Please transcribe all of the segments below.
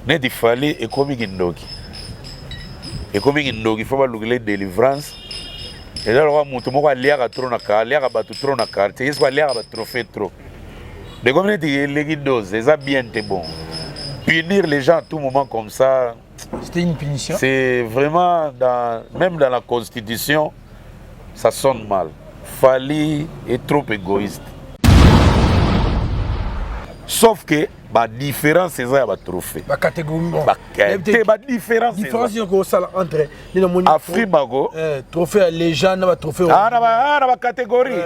Neti Fally ekomi kindoki, ekomi kindoki, faut balukela ye delivrance. Eza lokola moto moko aliaka trop na aliaka bato trop na quartier, ye siko aliaka ba trophée trop, ekomi neti eleki dose, eza bien te. Bon, punir les gens à tout moment comme ça. C'était une punition. C'est vraiment dans, même dans la constitution, ça sonne mal. Fally est trop égoïste, sauf que badifférence eza ya batrophée. Bacatégorie, bon. Te, badifférence. Différence nyonso kosala entre nde namoni. Afrimako. Trophée ya légende na batrophée. Na bacatégorie,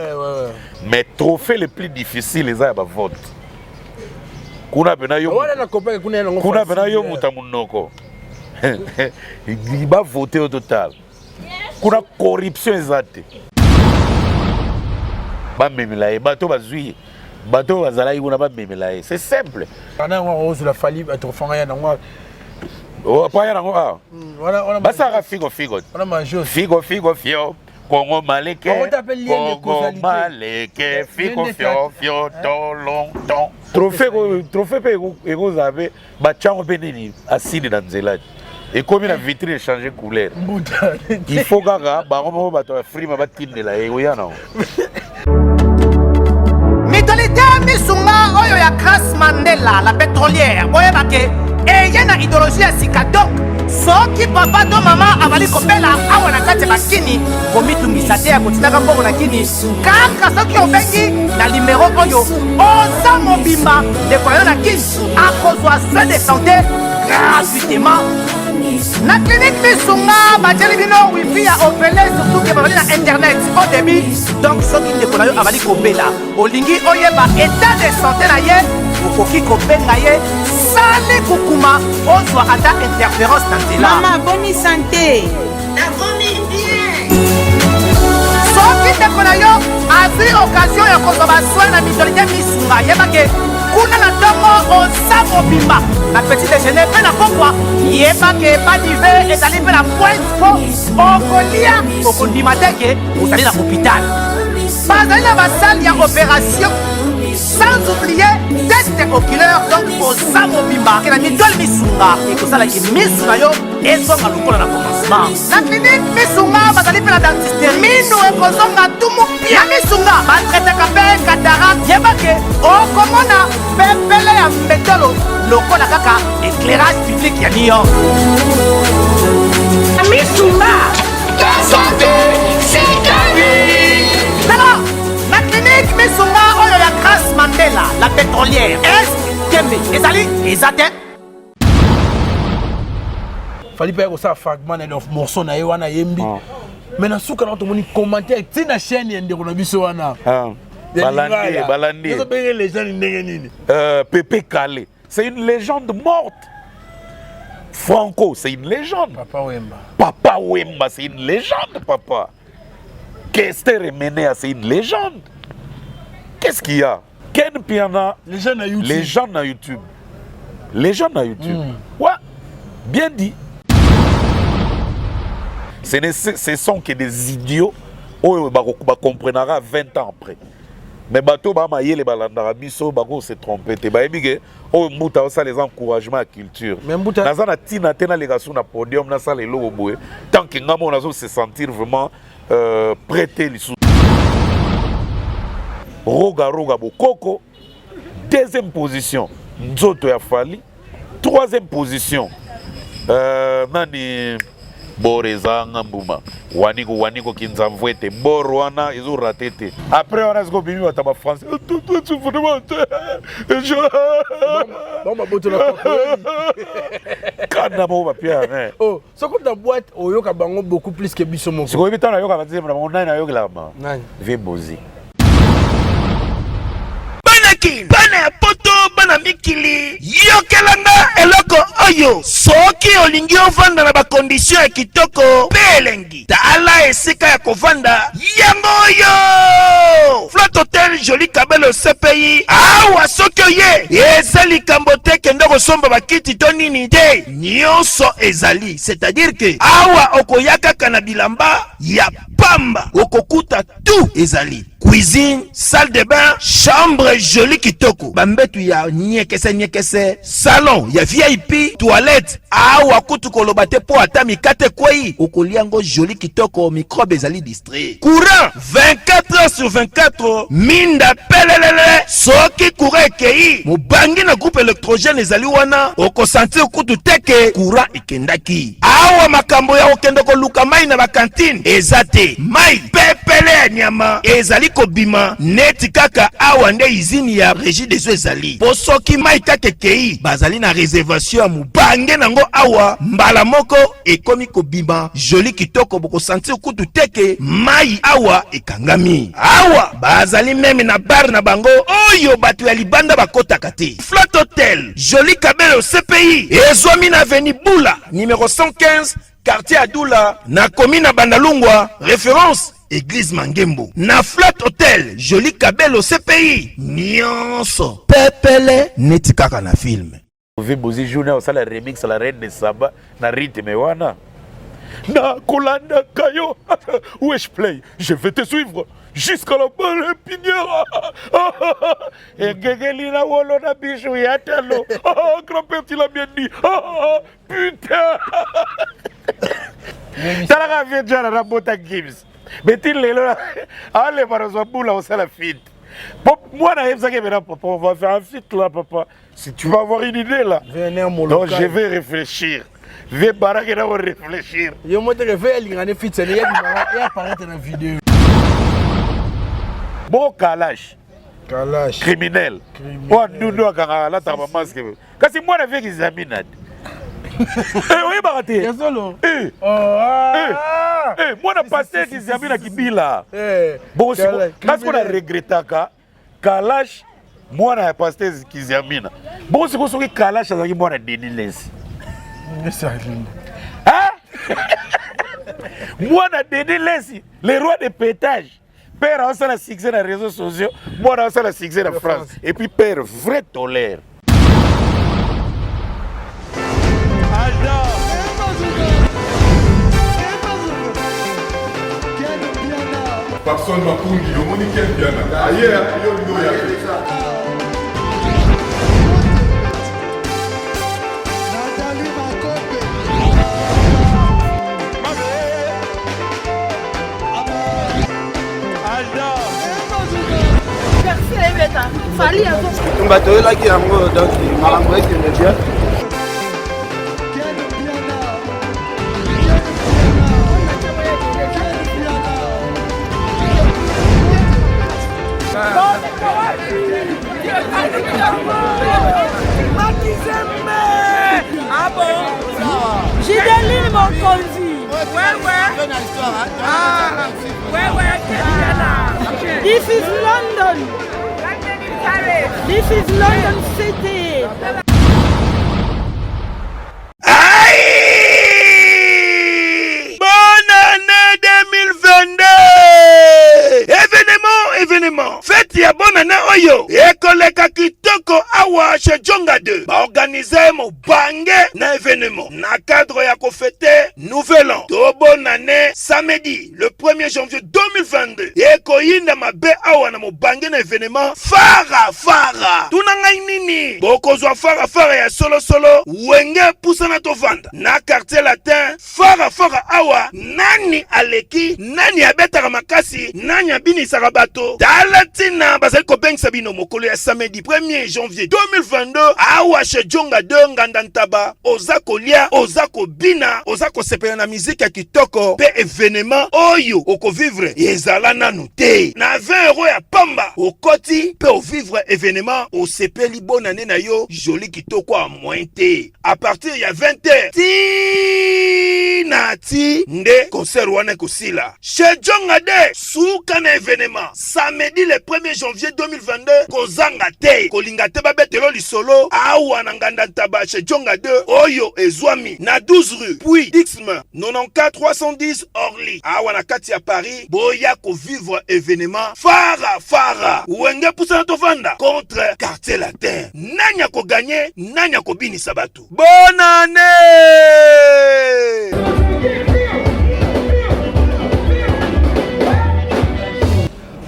mais trophée le plus difficile eza ya bavote. Kuna pena yo wana na comprendre kuna yango. Kuna pena yo moto ya monoko bavote au total. Kuna corruption eza te. Bamemela ye bato bazwi, bato bazalaki kuna bamemela ye, c'est simple. Kana yango akozela Fally batrophée ya nango. Po ya nango awa basalaka figo figo. Wana. Figo figo fio Kongo maleke, Kongo maleke, figo fio fio tolonton. Trophée, trophée mpe ekozala mpe batiango mpe nini asili na nzela, ekomi na vitrine, échange couleur. Il faut kaka bango moko bato ya frima batindela ye koya nango. Mutualité Misunga oyo ya Grace Mandela la pétrolière, boyeba ke eye na idéologie ya sika. Donc soki papa to mama azali kobela awa na kati ya bakini, komitungisa te ya kotindaka mbongo na kini. Kaka soki obengi na nimero oyo, oza mobimba, ndeko yo na kini akozwa soin de santé gratuitement na clinique Misunga. Batieli bino wifi ya ofele, surtout ke bazali na internet au débit. Donc soki ndeko na yo azali kobela, olingi oyeba état de santé na ye, okoki kobenga ye sali kukuma, ozwa ata interférence na nzela. Mama, boni santé? Nakomi bien. Soki ndeko na yo azwi occasion ya kozwa basoin na mutualité Misunga, yeba ke kuna na ntongo oza mobimba na petit déjeuner mpe na pokwa. Yeba ke badive ezali mpe na pointe, mpo okolia, okondima te ke ozali na hôpital. Bazali na basale ya opération, sans oublier test oculaire. Donc oza mobimba ke na mutuelle Misunga, ekosalaki misu na yo ezonga lokola na commencement. Na clinique Misunga bazali mpe na dentiste, minu ekozonga tumu pia. Na Misunga batraitaka mpe cataracte. Yeba ke okomona pepele ya mbetolo lokola kaka éclairage public ya New York. Misunga. Santé, c'est la vie. Tala, na clinique Misunga oyo ya Grace Mandela la pétrolière, est tembe ezali eza te. Fally mpe kosala fragment na morceau na ye wana ayembi, mais na suka na tomoni commentaire ntina chaîne ya ndeko na biso wana. Balandi, balandi. Ezobenge légende ndenge nini? Pepe Kalé, c'est une légende morte. Franco, c'est une légende. Papa Wemba. Papa Wemba, c'est une légende, papa. Kester Emeneya, c'est une légende. Qu'est-ce qu'il y a? Ken Piana. Légende na YouTube. Légende na YouTube, légende na YouTube. Ouais, bien dit. Ce sont que des idiots oyo bacomprenara 20 ans après. Mais bato bamayele balandaka biso, bako se trompe te. Bayebi ke oyo mbuta osala eza encouragement ya culture. Mais Mbuta- Naza na ntina te naleka su na podium, nasala eloko boye, tant que nga moko nazo se sentir vraiment prêté lisusu. Roga Roga Bokoko deuxième position, nzoto ya Fally troisième position, nani bor ezanga mbuma waniko waniko kinzamvu ete bor wana ezorater te. Après wana sikoyo bimi bato ya bafrançais. Bango babotola. Kanda moko bapia. Oh, soki na boîte oyoka bango beaucoup plus que biso moko. Sikoyo oyebi, ntango nayoka banzembo na bango, nani nayokelaka ma? Nani? Ve Bozi. Bana Kin, bana ya Poto, bana mikili, yokelanga eloko oyo. Soki olingi ovanda na bacondition ya kitoko mpe elengi, tala esika ya kovanda yango oyo: Flat Hotel Joli Kabelo CPI. Awa soki oye, eza likambo te kende kosomba bakiti to nini te, nyonso ezali. C'est-à-dire ke awa okoya kaka na bilamba ya pamba, okokuta tout ezali. Cuisine, salle de bain, chambre jolie kitoko, bambetu ya nyekese nyekese, salon ya VIP, toilette awa kutu koloba te mpo ata mikate ekwei okolia yango jolie kitoko, microbe ezali distrait. Courant 24 heures sur 24, minda pelelele. Soki courant ekei, mobangi na groupe électrogène ezali wana, okosentir kutu te ke courant ekendaki. Awa makambo ya kokende koluka mai na bakantine eza te, mai pepele ya nyama ezali kobima neti kaka awa nde izini ya Regideso ezali, mpo soki mai kaka ekei bazali na reservation ya mobange nango awa mbala moko ekomi kobima joli kitoko, bokosentir kutu te ke mai awa ekangami. Awa bazali meme na bar na bango oyo bato ya libanda bakotaka te. Flat Hotel Joli Kabelo CPI ezwami na avenue Bula numero 115 quartier Adula na commune ya Bandalungwa, référence Église Mangembo. Na Flat Hotel Joli Kabelo CPI nyonso pepele neti kaka na film. Ve Bozi Junior osala remix la reine de Saba na rythme wana. Na kolandaka yo wesh play, je vais te suivre jusqu'à la balle épinière. Engengeli na wolo na bijou ya talo. Oh, grand-père, tu l'as bien dit. Oh, putain. Talaka vieux Djana na bota Gims. Mais ti lelo alemba nazwa bula osala fit. Mwana ayebisaki mena papa, on va faire un fit là papa. Si tu vas avoir une idée là. Donc je vais réfléchir. Vais barake na réfléchir. Yo mo te fe alinga ne fit ne ya apparaître na vidéo. Bon kalash. Kalash. Criminel. Oyo ndundu akangaka alataka ba masque. Kasi mwana vie kizamina. Eh, oyebaka te. Ya solo. Eh. Oh, ah. Eh, eh, mwana pasteur kizamina kibila. Eh. Bongo siko kasi ko na regrettaka Kalash mwana ya pasteur Kiziamina. Bongo sikoyo soki Kalash azalaki mwana Denis Lessi. Mwana Denis Lessi, le roi de pétage. Père asala succès na réseaux sociaux, mwana asala succès na France. Et puis père vrai tolère. Papson Makungi, omoni Ken Mpiana aye yo olingi oya te. Tumba toyelaki yango donc makambo ekende bien. Gideline Mokonzi. This is London. This is London City. Aïe! Bonne année 2022! Événement, événement. Fête ya bonne année oyo ekoleka kitoko awa chez Djonga 2. Baorganize mobange na événement na cadre ya kofete Nouvel An to bonne année samedi le 1er janvier 2022 ekoyinda mabe awa na mobange na événement fara fara. Tuna ngai nini bokozwa fara fara ya solosolo wenge pusana tovanda na quartier latin fara fara awa nani aleki nani abetaka makasi nani abinisaka bato tala ntina bazali kobengisa bino mokolo ya samedi 1er janvier 2022 awa chez Djonga 2 Nganda Ntaba oza kolia oza kobina oza kosepela na miziki ya kitoko mpe evenema oyo okovivre ezala nanu te na 20 euro ya pamba okoti mpe ovivre evenema osepeli bonane na yo joli kitoko ya moyen te à partir ya 20 heures ti na ti nde concert wana ekosila chez Djonga de suka na evenema samedi le 1er janvier 2022 kozanga te kolinga te babetelo lisolo awa na nganda ntaba chez Djonga 2 oyo ezwami na 12 rue puis Dixme 94 310 Orly awa na kati ya Paris boya kovivre evenema fara fara wenge pusana tovanda contre quartier latin nani akoganye nani akobinisa bato bonne année.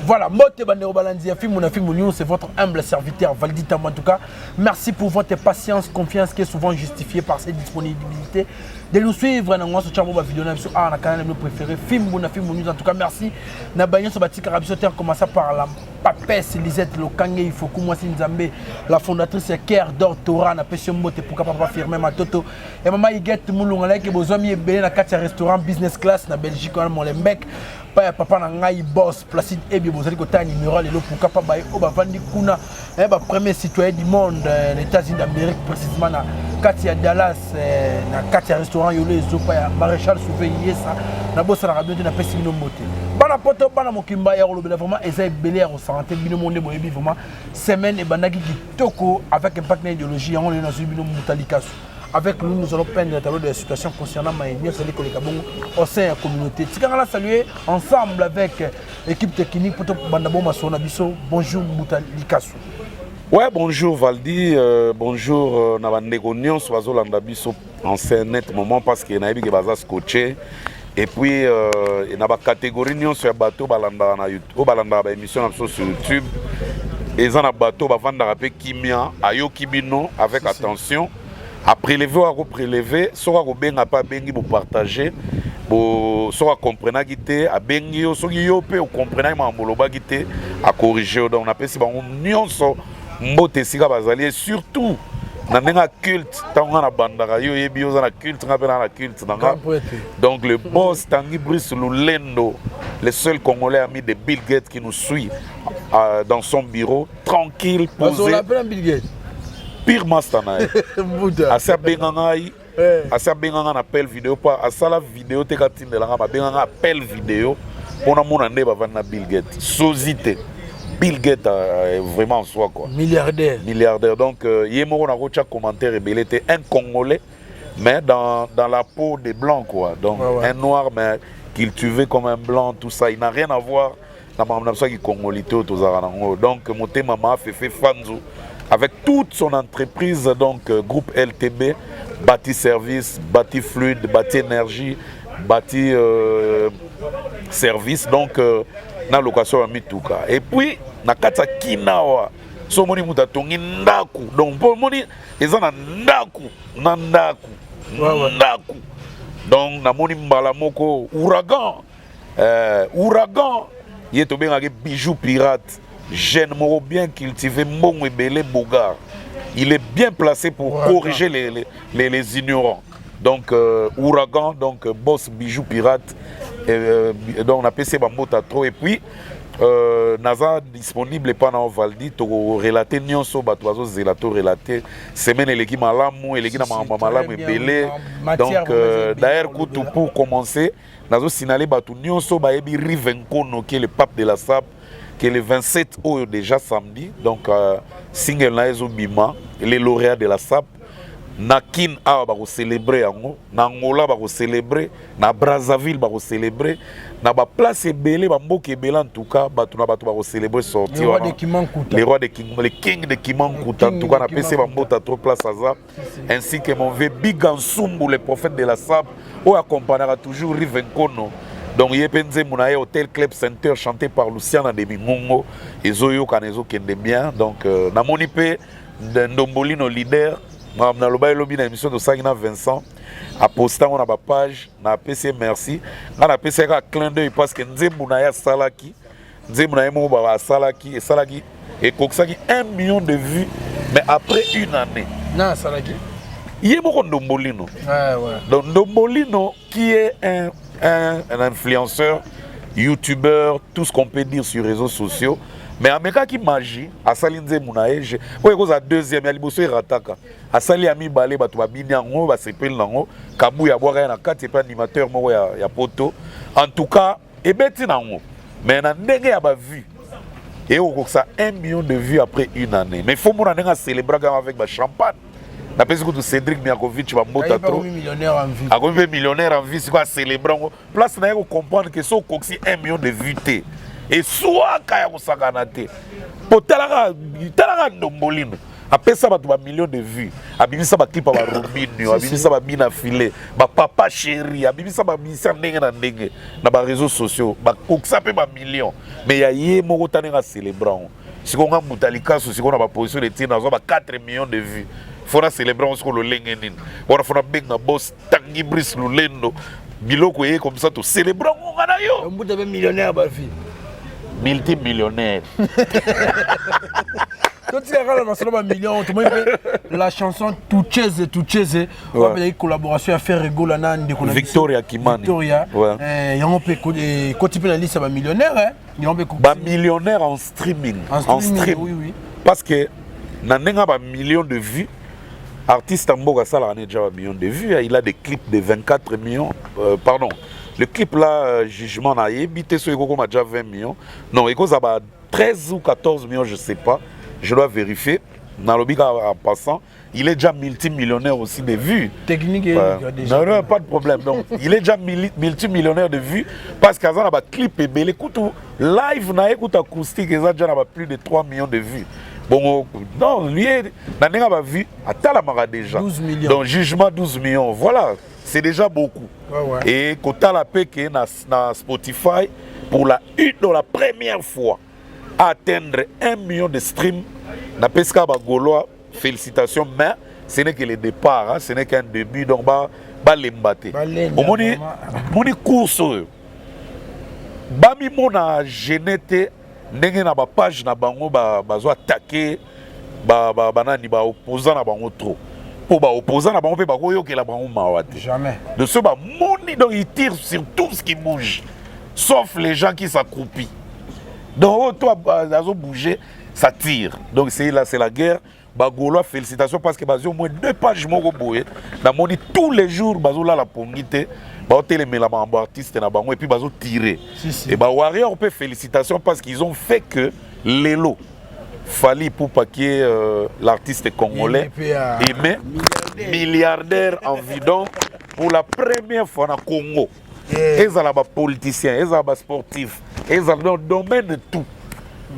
Voilà, mbote bandeko balandi ya Fimbu na Fimbu News, c'est votre humble serviteur Valdi Tambo. En tout cas, merci pour votre patience, confiance qui est souvent justifiée par cette disponibilité de nous suivre na ngwaso tchambo ba vidéo na biso ah na canal na préféré Fimbu na Fimbu News. En tout cas, merci na banyo so batikaka biso te, commencer par la papesse Lisette Lokange Ifoku mwasi Nzambe, la fondatrice ya Cœur d'Or Torah na pesi mbote pourquoi papa Firmin Matoto et maman Huguette Mulunga na ke bozwami ebele na kati ya restaurant business class na Belgique wana Molenbeek pa ya papa na ngai boss Placide Ebie. Bozali kotala numéro lelo pourquoi pas baye oyo bavandi kuna ba premier citoyen du monde na États-Unis d'Amérique, précisément na kati ya Dallas, na kati ya restaurant Yolo Ezopa ya Maréchal Souve Yesa. Nabosanaka bino te, napesi bino mbote. Bana poto, bana mokimba ya kolobela vraiment eza ebele ya kosanga te. Bino mo nde boyebi vraiment semaine ebandaki kitoko avec impact na idéologie yango. Lelo nazwi bino Mbuta Likasu. Avec nous, nous allons peindre le tableau de la situation concernant Maï nyonso ezali koleka bongo au sein ya communauté. Tikanga na saluer ensemble avec équipe technique po tobanda bo masolo na biso. Bonjour Mbuta Likasu. Ouais, bonjour Valdi, bonjour na bandeko nyonso bazolanda biso en ce net moment parce que nayebi ke baza scotché et puis na bacatégorie nyonso ya bato balandaka na oyo balandaka baémission na biso sur YouTube. Eza na bato bavandaka mpe kimia, ayoki bino avec attention, aprélever oyo akoprélever. Soki akobenga mpe abengi, bopartage bo. Soki akomprenaki te, abengi yo. Soki yo mpe okomprenaki makambo olobaki te, acorriger yo. Donc napesi bango nyonso mbote esika bazali et surtout na ndenge ya culte. Ntango nga nabandaka, yo oyebi, yo oza na culte, nga mpe na na culte na nga. Donc le boss Tanguy Brice Lulendo, le seul Congolais ami de Bill Gates qui nous suit dans son bureau tranquille, posé. Bill Gates. Pire master na ye asi abenga ngai, asi abenga ngai na appel vidéo mpo asala vidéo te, katindela ngai, babenga ngai appel vidéo mpo namona nde bavandi na Bill Gates, sozi te. Bill Gates vraiment en soi quoi. Milliardaire. Milliardaire. Donc ye moko nakotya commentaire ebele te. Un Congolais mais dans la peau des Blancs quoi. Donc un Noir mais cultivé comme un Blanc, tout ça, il n'a rien à voir na makambo na biso ya kikongoli te oyo tozalaka nango. Donc motema Maafefe Fanzu avec toute son entreprise, donc groupe LTB, bâti service, bâti fluide, bâti énergie, bâti service, donc na location ya mituka. Et puis na kati ya Kinawa so omoni moto atongi ndako, donc mpo omoni eza na ndako na ndako ndako. Donc namoni mbala moko ouragan, ouragan ye tobengaki Bijou Pirate, jeune moko bien cultivé, mbongo ebele, bogar. Il est bien placé pour Ouragan. Corriger les ignorants. Donc ouragan, donc boss Bijou Pirate, donc napesi bambota trop. Et puis naza disponible epa na Valdi, tokorelater nyonso bato bazozela torelater. Semaine eleki malamu, eleki na makambo ya malamu ebele. Donc d'ailleurs kutu pour commencer, nazosignaler bato nyonso bayebi Rive Nkono, qui est le pape de la sape, que le 27 oyo déjà samedi, donc single na ye ezobima, les lauréats de la sape. Na Kin awa bakocélébrer yango, na Angola bakocélébrer, na Brazzaville bakocélébrer, na baplace ebele, bamboka ebele. En tout cas bato na bato bakocélébrer sortie Le roi wana. de Kimankuta. Le roi de King, le king de Kimankuta. En King tout cas de napesi Kimankuta. bambota trop place aza, ainsi que mon vieux Big Ansumbu, le prophète de la sape, oyo accompagnera toujours Rive Nkono. Donc ye mpe nzembo na ye Hotel Club Center, chanté par Luciana de Mingongo, ezoyokana, ezokende bien. Donc namoni mpe Ndombolino leader, makambo naloba elobi na émission tosalaki na Vincent, aposte yango na bapage, napesi ye merci. Ngai napesi ye kaka clin d'œil parce que nzembo na ye asalaki, nzembo na ye moko baba asalaki, esalaki, ekokisaki 1 million de vues mais après une année. Na asalaki. Ye moko Ndombolino. Donc Ndombolino qui est un influenceur, youtubeur, tout ce qu'on peut dire sur les réseaux sociaux, mais amekaki magie, asali nzembo na ye oyo ekozala deuxième ya liboso erataka, asali ya mibale, bato babini yango, basepeli nango. Kabuya abwaka ye na kati epe animateur moko ya poto. En tout cas ebeti nango, mais na ndenge ya bavue ekokokisa 1 million de vues après une année. Mais faut mona ndenge acélébraka yango avec bachampagne. Napesi kutu Cédric Miakovic bambota trop. Millionnaire en vie. Akomi mpe millionnaire en vie. Sikoyo acélébre yango, place na ye kocomprendre ke so okokisi 1 million de vues te, eswaka ya kosakana te. Po talaka, talaka Ndombolino. Apesa bato bamillion de vues, abimisa baclip ya barobinio, abimisa babina filet, bapapa chéri, abimisa bamisia ndenge na ndenge na baréseaux sociaux, bakokisa mpe bamillion. Mais ya ye moko, ta ndenge acélébra yango. Sikoyo nga mbuta likaso, sikoyo na baposition de tir, nazwa ba 4 millions de vues, fo na célébra yango sikoyo lolenge nini? Wana fo nabenga boss Tangi Brice Lulendo, biloko eye comme ça, tocélébra yango nga na yo. Mbuta mpe millionnaire bavues. Multimillionnaire. Totika kaka masolo bamillion. Tomoni mpe la chanson Tucheze Tucheze, oyo ezalaki collaboration ya Ferre Gola na ndeko na biso Victoria Kimani. Victoria. Yango mpe ekoti mpe na liste ya bamillionnaire, yango mpe Bamillionnaire en streaming. En streaming, stream. Oui. Parce que na ndenge ya bamillion de vues, artiste ya mboka asalaka ne déjà bamillion de vues. Il a des clips de 24 millions, pardon, le clip là, Jugement, nayebi te so ekokoma déjà 20 millions. Non, ekozala ba 13 ou 14 millions, je sais pas, je dois vérifier. Nalobi kaka en passant, il est déjà multimillionnaire aussi de vues. Technique. Ouais. Déjà. Non, non, pas de problème. Donc, il est déjà multimillionnaire de vues parce qu'aza na ba clip ebele, kutu live na ye kutu acoustique eza déjà na ba plus de 3 millions de vues. Bon, non, lui, na ndenge ba vues atalamaka déjà. 12 millions. Donc, Jugement, 12 millions. Voilà, c'est déjà beaucoup. Et kotala pe ke na Spotify, pour la une dans la première fois atteindre 1 million de streams, na pesika ba Gaulois félicitations, mais ce n'est que le départ, hein, ce n'est qu'un début, donc ba balemba te. Balemba, Omoni vraiment. moni course oyo, bamimona gêné te ndenge na bapage na bango bazo attaquer banani, baopposant na bango trop, mpo baopposant na bango mpe bakoyokela bango mawa te. Jamais. De ceux bamoni, donc ils tirent sur tout ce qui bouge, sauf les gens qui s'accroupissent. Donc oyo to azo bouger, ça tire. Donc c'est là, c'est la guerre. Bagaulois, félicitations, parce que bazwi au moins deux pages moko boye. Namoni tous les jours bazolala pongi te, baotelemela makambo artiste na bango et puis bazotire. Si, si. Et bawarrior mpe félicitations, parce qu'ils ont fait que lelo Fally Ipupa, qui est l'artiste congolais Il est aimé, milliardaire en vidon pour la première fois na Congo, ezala bapoliticien, ezala basportif, ezala dans domaine de tout,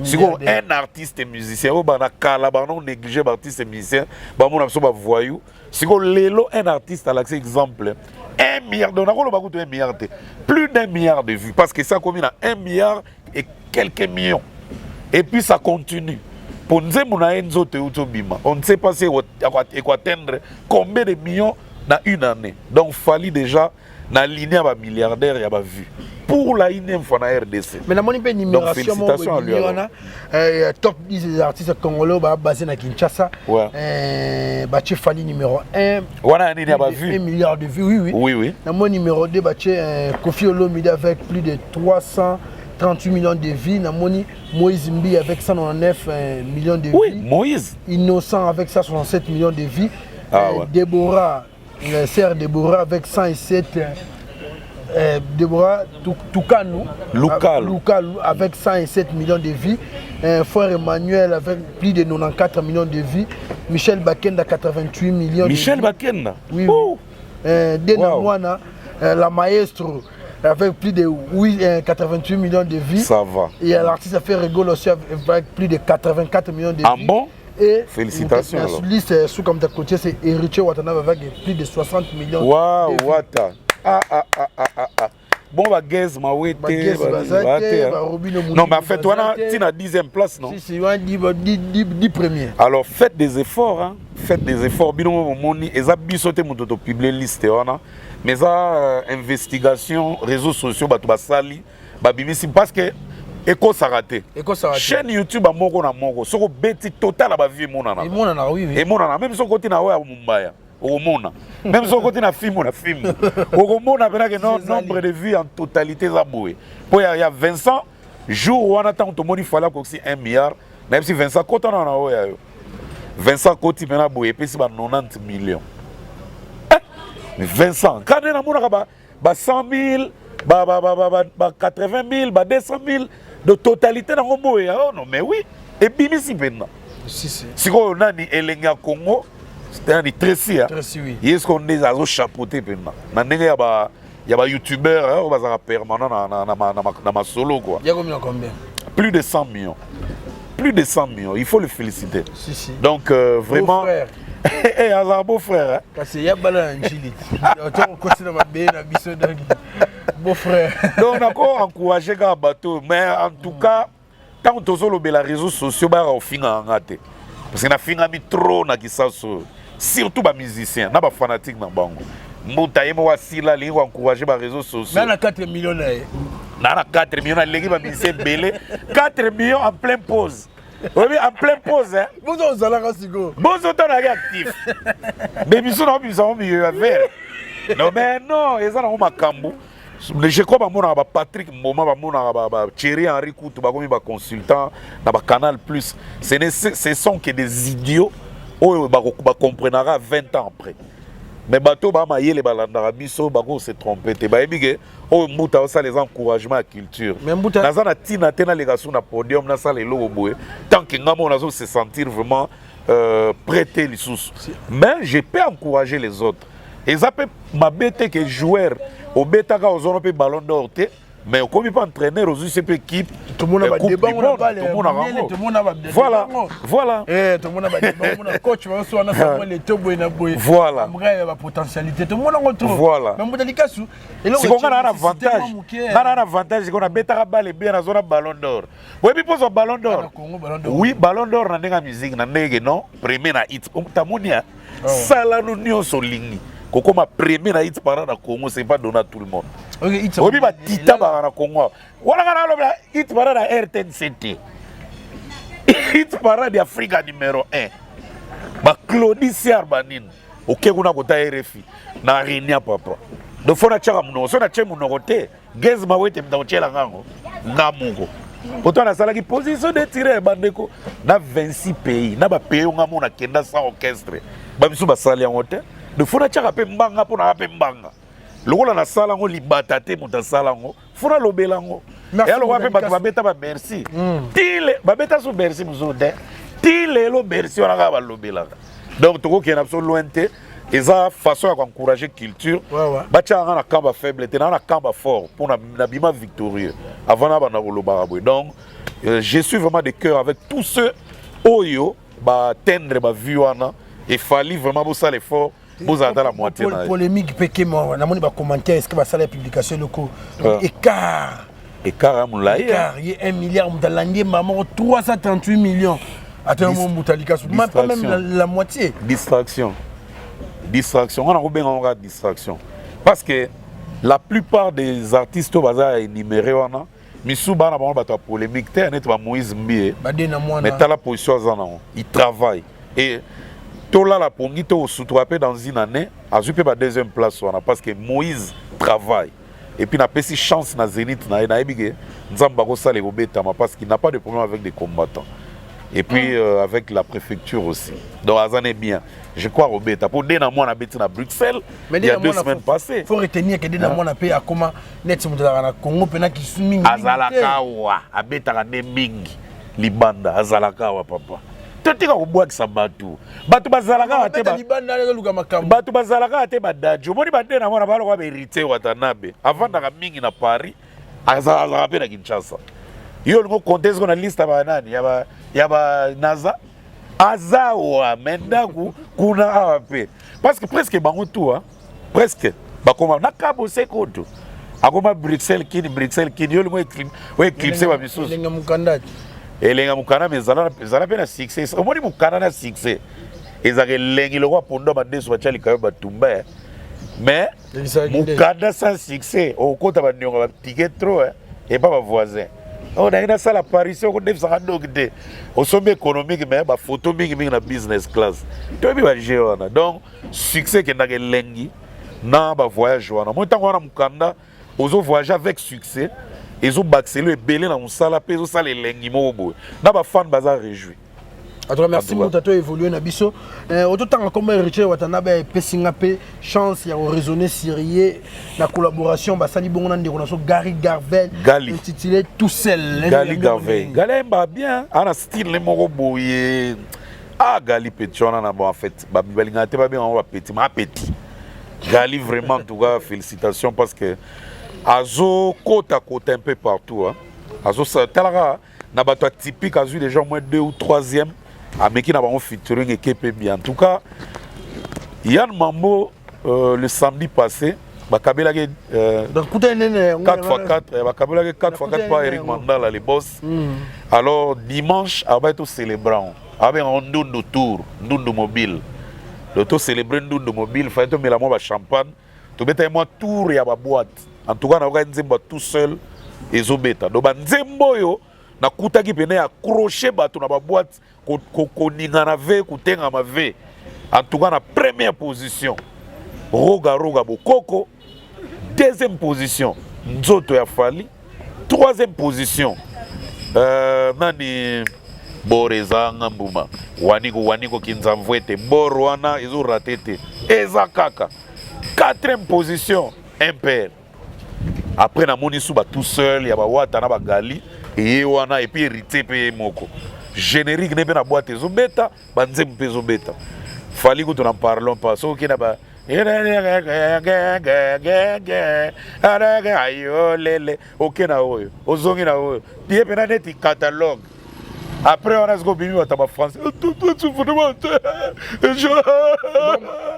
sikoyo un artiste musicien oyo bana kala bana néglige baartiste musicien, bamona biso bavoyou. Sikoyo lelo un artiste alakisi exemple, 1 milliard, donc nakoloba kutu 1 milliard te, plus d'un milliard de vues, parce que ça komi na 1 milliard et quelques millions, et puis ça continue. Po nzembo na ye Nzoto euti obima, on ne sait pas si ekoatteindre combien de millions na une année. Donc Fally déjà na ligne ya bamilliardaire ya bavues pour la énième fois na RDC. Mais namoni mpe numération moko Félicitations à lui, ebimi alors. wana, top 10 des artistes congolais oyo basé na Kinshasa. Batie Fally numéro 1. Wana ya nini, ya 1 bavues? milliard de vues, oui. Namoni numéro 2, batie Koffi Olomide avec plus de 338 millions de vues. Namoni Moïse Mbiye avec 199 millions de vues. Moïse. Innocent avec 167 millions de vues. Déborah, sœur Déborah avec 107, Déborah Toukanu. Lukalu. Lukalu avec 107 millions de vues. Frère Emmanuel avec plus de 94 millions de vues. Michel Bakenda, 88 millions Michel de vues. Bakenda. Oui. Dena Mwana, la maestro, avec plus de 8, 88 millions de vues. Ça va. Et l'artiste a fait rigolo aussi avec plus de 84 millions de Ah vues. bon? Et Félicitations, la alors. liste sous comme côté, c'est Héritier Watanabe avec plus de 60 millions Waouh, de vues. Wata. Ah, ah, ah, ah, ah, ah. Bon, ba Gaz Mawete. Ba Gaz baza te, ba Robino Non, mais en fait, baza wana, te. tu na 10e place, non? Si, si, wana 10 premiers. Alors faites des efforts, hein. Faites des efforts. Bino bomoni, eza biso te moto topublier liste wana, mais eza investigation réseaux sociaux, bato basali, babimisi, parce que ekosaka te. Ekosaka te. Chaîne YouTube ya moko na moko, soki obeti total ya bavues, emonanaka. Emonanaka, oui. Emonana. Même soki oti na oyo ya mombaya, okomona. Même soki okoti na filme na filme, okomona mpena ke no, nombre de vues en totalité eza boye. Mpo ya Vincent, jour wana ntango tomoni Fally akokisi 1 milliard, nayebisi Vincent: kota na oyo ya yo. Vincent koti mpena boye, epesi ba 90 millions. Eh, mais Vincent ka nde namonaka ba 100 000, ba 80 000, ba 200 000 de totalité nango boye. Oh non, mais oui, ebimisi mpenza. Si, si. Sikoyo nani, elenge ya Congo, nani, Tracy? Tracy, oui. Ye sikoyo nde azochapeauter mpenza na ndenge ya bayoutubeur oyo bazalaka permanent na masolo quoi. Ya combien, combien? Plus de 100 millions. Plus de 100 millions, il faut le féliciter. Si, si. Donc vraiment, eh, aza beau frère, hein? Kasi ya bala na njili okoti na mabe na biso, donc beau frère. Donc nako encourager kaka bato, mais en tout cas, ntango tozolobela réseaux sociaux, bayaka kofingaka nga te, parce que nafingami trop na Kisasa oyo, surtout bamusicien na bafanatique na bango. Mbuta ye moko asila alingi koencourager baréseaux sociaux. Na 4 millions na ye. Na 4 millions, nalengi bamusicien ebele. 4 millions en plein pause, oyebi, en plein pause, hein? Bozo ozalaka sikoyo. Bozo to nayaki actif, mais biso na obimisa ngo milieu ya vert. Non, mais non, eza nango makambo. Je crois bamonaka baPatrick Mboma, bamonaka baThierry Henry, kutu bakomi baconsultant na baCanal Plus. Ce sont que des idiots oyo bacomprenaka 20 ans après, mais bato baa mayele balandaka biso, bako se trompe te. Bayebi ke oyo mbuta osala eza encouragement ya culture. Mais Mbuta- Naza na ntina te naleka su na podium, nasala eloko boye tant que nga moko nazo se sentir vraiment prêté lisusu, mais je peux encourager les autres. Eza mpe mabe te ke joueur obetaka, ozwana mpe Ballon d'Or te, mais okomi mpe entraîneur, ozwi se mpe équipe. Tomona Coupe badébat du ngo na monde, bale. tomonaka yango. Tomona badébat Voilà. ngo. Voilà. Tomona badébat, omona coach baoso wana Samuel Eto'o boye na boye. Voilà. Bref, bapotentialité tomona ngo trop. Voilà. Mais Mbuta Likasu, Siko nga na avantage, nga na avantage siko nabetaka bale bien, nazona Ballon d'Or. Oyebi mpozo Ballon d'Or? Congo, Ballon d'Or. Oui, Ballon d'Or na ndenge ya musique, na ndenge non premier na hit. Tamoni ya salano nyonso olingi kokoma premier na hit parade na Congo, c'est pas donné à tout le monde. Oyebi batita baka na Congo awa wana, nga nalobela hit parade ya RTNC te, hit parade ya Afrika numéro 1, baClodi Siar banini oke kuna kota RFI na renia papa. Donc fo natiaka monoko, so natie monoko te, Gaz Mawete mta kotiela ngango nga moko. Pourtant nasalaki position de tireur, bandeko, na 26 pays, na bapays oyo nga moko nakenda sans orchestre, bamisu basali yango te. Donc fo natiaka mpe mbanga, mpo naka mpe mbanga lokola nasala yango libata te, moto asala yango, fo nalobela yango. Merci, Eya lokola mpe bato Likasu. babeta baBercy ti babeta so Bercy mosusu te, ti lelo Bercy wana kaka balobelaka. Donc tokokende na biso loin te, eza façon ya koencourager culture. Batiaka nga na camp bafaible te, naa na camp bafort mpo nabima victorieux avant na banda kolobaka boye. Donc je suis vraiment de cœur avec tous ceux oyo baatteindre bavue wana. Efali vraiment bosala effort, bozala ata la moitié na ye. Polémique mpe kema, namoni bacommentaire. Est ce que basala ya publication eloko? Ah. Écart. Écart ya molai. Écart ye 1 milliard, moto alandi ye mbala moko 338 millions. Ata mo moto Alikasu, pas même la moitié. Distraction, distraction wana kobenga ngo kaka distraction, parce que la plupart des artistes oyo baza énuméré wana, misu bana bango bato ya polémique te, neti baMoïse Mbie. Bade na mwana. Mais tala position aza nango, il travaille et tolala pongi to osutuka mpe dans une année azwi mpe ba deuxième place wana, parce que Moïse travaille. Et puis napesi chance na Zénith na ye, nayebi ke Nzambe akosala ekobetama, parce qu'il n'a pas de problème avec des combattants et puis avec la préfecture aussi. Donc aza ne bien, je crois kobeta mpo nde na mwana abeti na Bruxelles il y a 2 semaines passées. Faut retenir que nde na mwana mpe akoma neti moto azalaka na Congo mpena kisu mingi. Azalaka awa, abetaka nde mingi libanda, azalaka awa papa. Totika kobwakisa bato, bato bazalaka awa te. Libanda azoluka makambo. Bato bazalaka awa te. Badadi omoni bade na mwana balokwa baHéritier Watanabe, avandaka mingi na Paris, azalaka mpe na Kinshasa. Yo olingo compte siko na liste ya banani ya banaza aza awa, me ndako kuna awa mpe, parce que presque bango tu, presque bakoma na Kabose kutu akoma Bruxelles kini, Bruxelles kini. Yo olingo oéclipse bamisusu. Elenga mokanda. Elenga mokanda, me ezala mpe na succès. Omoni mokanda na succès ezalaka elengi lokwa pondo madeso batya likayo batumba, mais mokanda sans succès okokota baniongo batike trop epa bavoisin. Oyo nangi nasala apparition, okodefisaka ndoki te, osombi économique, mais bafoto mingimingi na business class. Toyebi baje wana. Donc succès ekendaka elengi na bavoyage wana. Moi ntango wana mokanda ozovoyage avec succès, ezobakiselo ebele na mosala mpe ezosala elengi moko boye na bafan baza réjoui. En tout cas, merci moto ato évolué na biso. Ototanga kombo Héritier Watanabe, epesi nga mpe chance ya koraisonner sur ye na collaboration basali bongo na ndeko na so Gary Garvel. Gali. Intitulé Tout seul. Gali Garvel, Gali ayemba bien, ana style ne moko boye. Ah, Gali petit wana na bon, en fait balingaka te babenga bango bapetit, ma petit Gali, vraiment, en tout cas félicitations, parce que azokota kota un peu partout, hein. Azo talaka. Na bato atypique azwi déjà au moins deux ou troisième, ameki na bango featuring eke mpe bien. En tout cas, Yann Mambo, le samedi passé bakabelaki 4 x 4, bakabelaki 4 x 4 par Eric Mandala, le boss. Alors dimanche abai tocélébrant, abengango Ndundu Tour, Ndundu Mobile. Donc tocélébre Ndundu Mobile, fallait tomela mwa bachampagne, tobetaki mwa tour ya baboîte. En tout cas, nayokaki nzembo ya tout seul ezobeta. Donc banzembo oyo nakutaki pene accroche bato na baboîte, koningana ve, kotengama ve. En tout cas, na première position, Roga Roga Bokoko, deuxième position, Nzoto ya Fally, troisième position, nani, Bor ezanga mbuma, Waniko Waniko Kinzamvu ete bor wana ezorater te, eza kaka quatrième position, Impère. Après namoni su ba tout seul ya bawata na bagali eye wana, et puis Héritier mpe ye moko générique ne mpe na boîte ezobeta, banzembo mpe ezobeta. Fally kutu n'en parlons pas. Soki na ba ayo lele, oke na oyo, ozongi na oyo, ye mpena neti catalogue. Après wana sikoyo obimi bato ya bafrançais.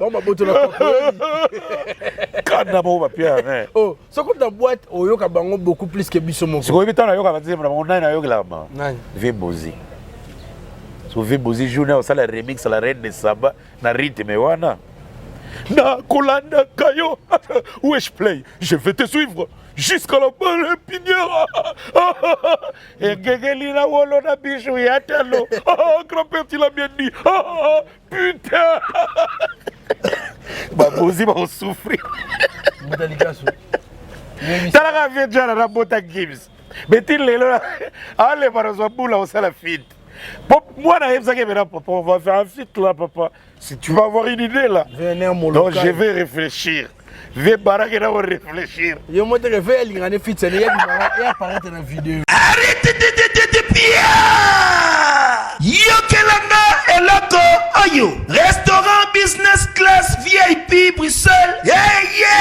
Bon, babotola. Kanda moko bapia. Oh, soki na boîte oyoka bango beaucoup plus que biso moko. Sikoyo oyebi, ntango nayoka banzembo na bango, nani nayokelaka ma? Nani? Ve Bozi. So ve Bozi, journée osala remix la Reine de Saba na rythme wana, nakolandaka yo. Wesh play, je vais te suivre jusqu'à la bonne pinière, engengeli na wolo na bijou ya talo. Oh, grand-père, tu l'as bien dit. Oh, putain, babozi bakosouffrir. Mutalikaso. Talaka vie jana na bota Gims beti lelo, alemba nazwa bula osala feat po mwana ayebisaki mpena: "Papa, on va faire un feat là, papa, si tu vas avoir une idée là." Donc je vais réfléchir, ve baraki na réfléchir. Yo mo teke ve alingaka ne feat ne ye apparaître na vidéo. Arrêtez, yokelanga eloko oyo: restaurant business class VIP Bruxelles. Yeye,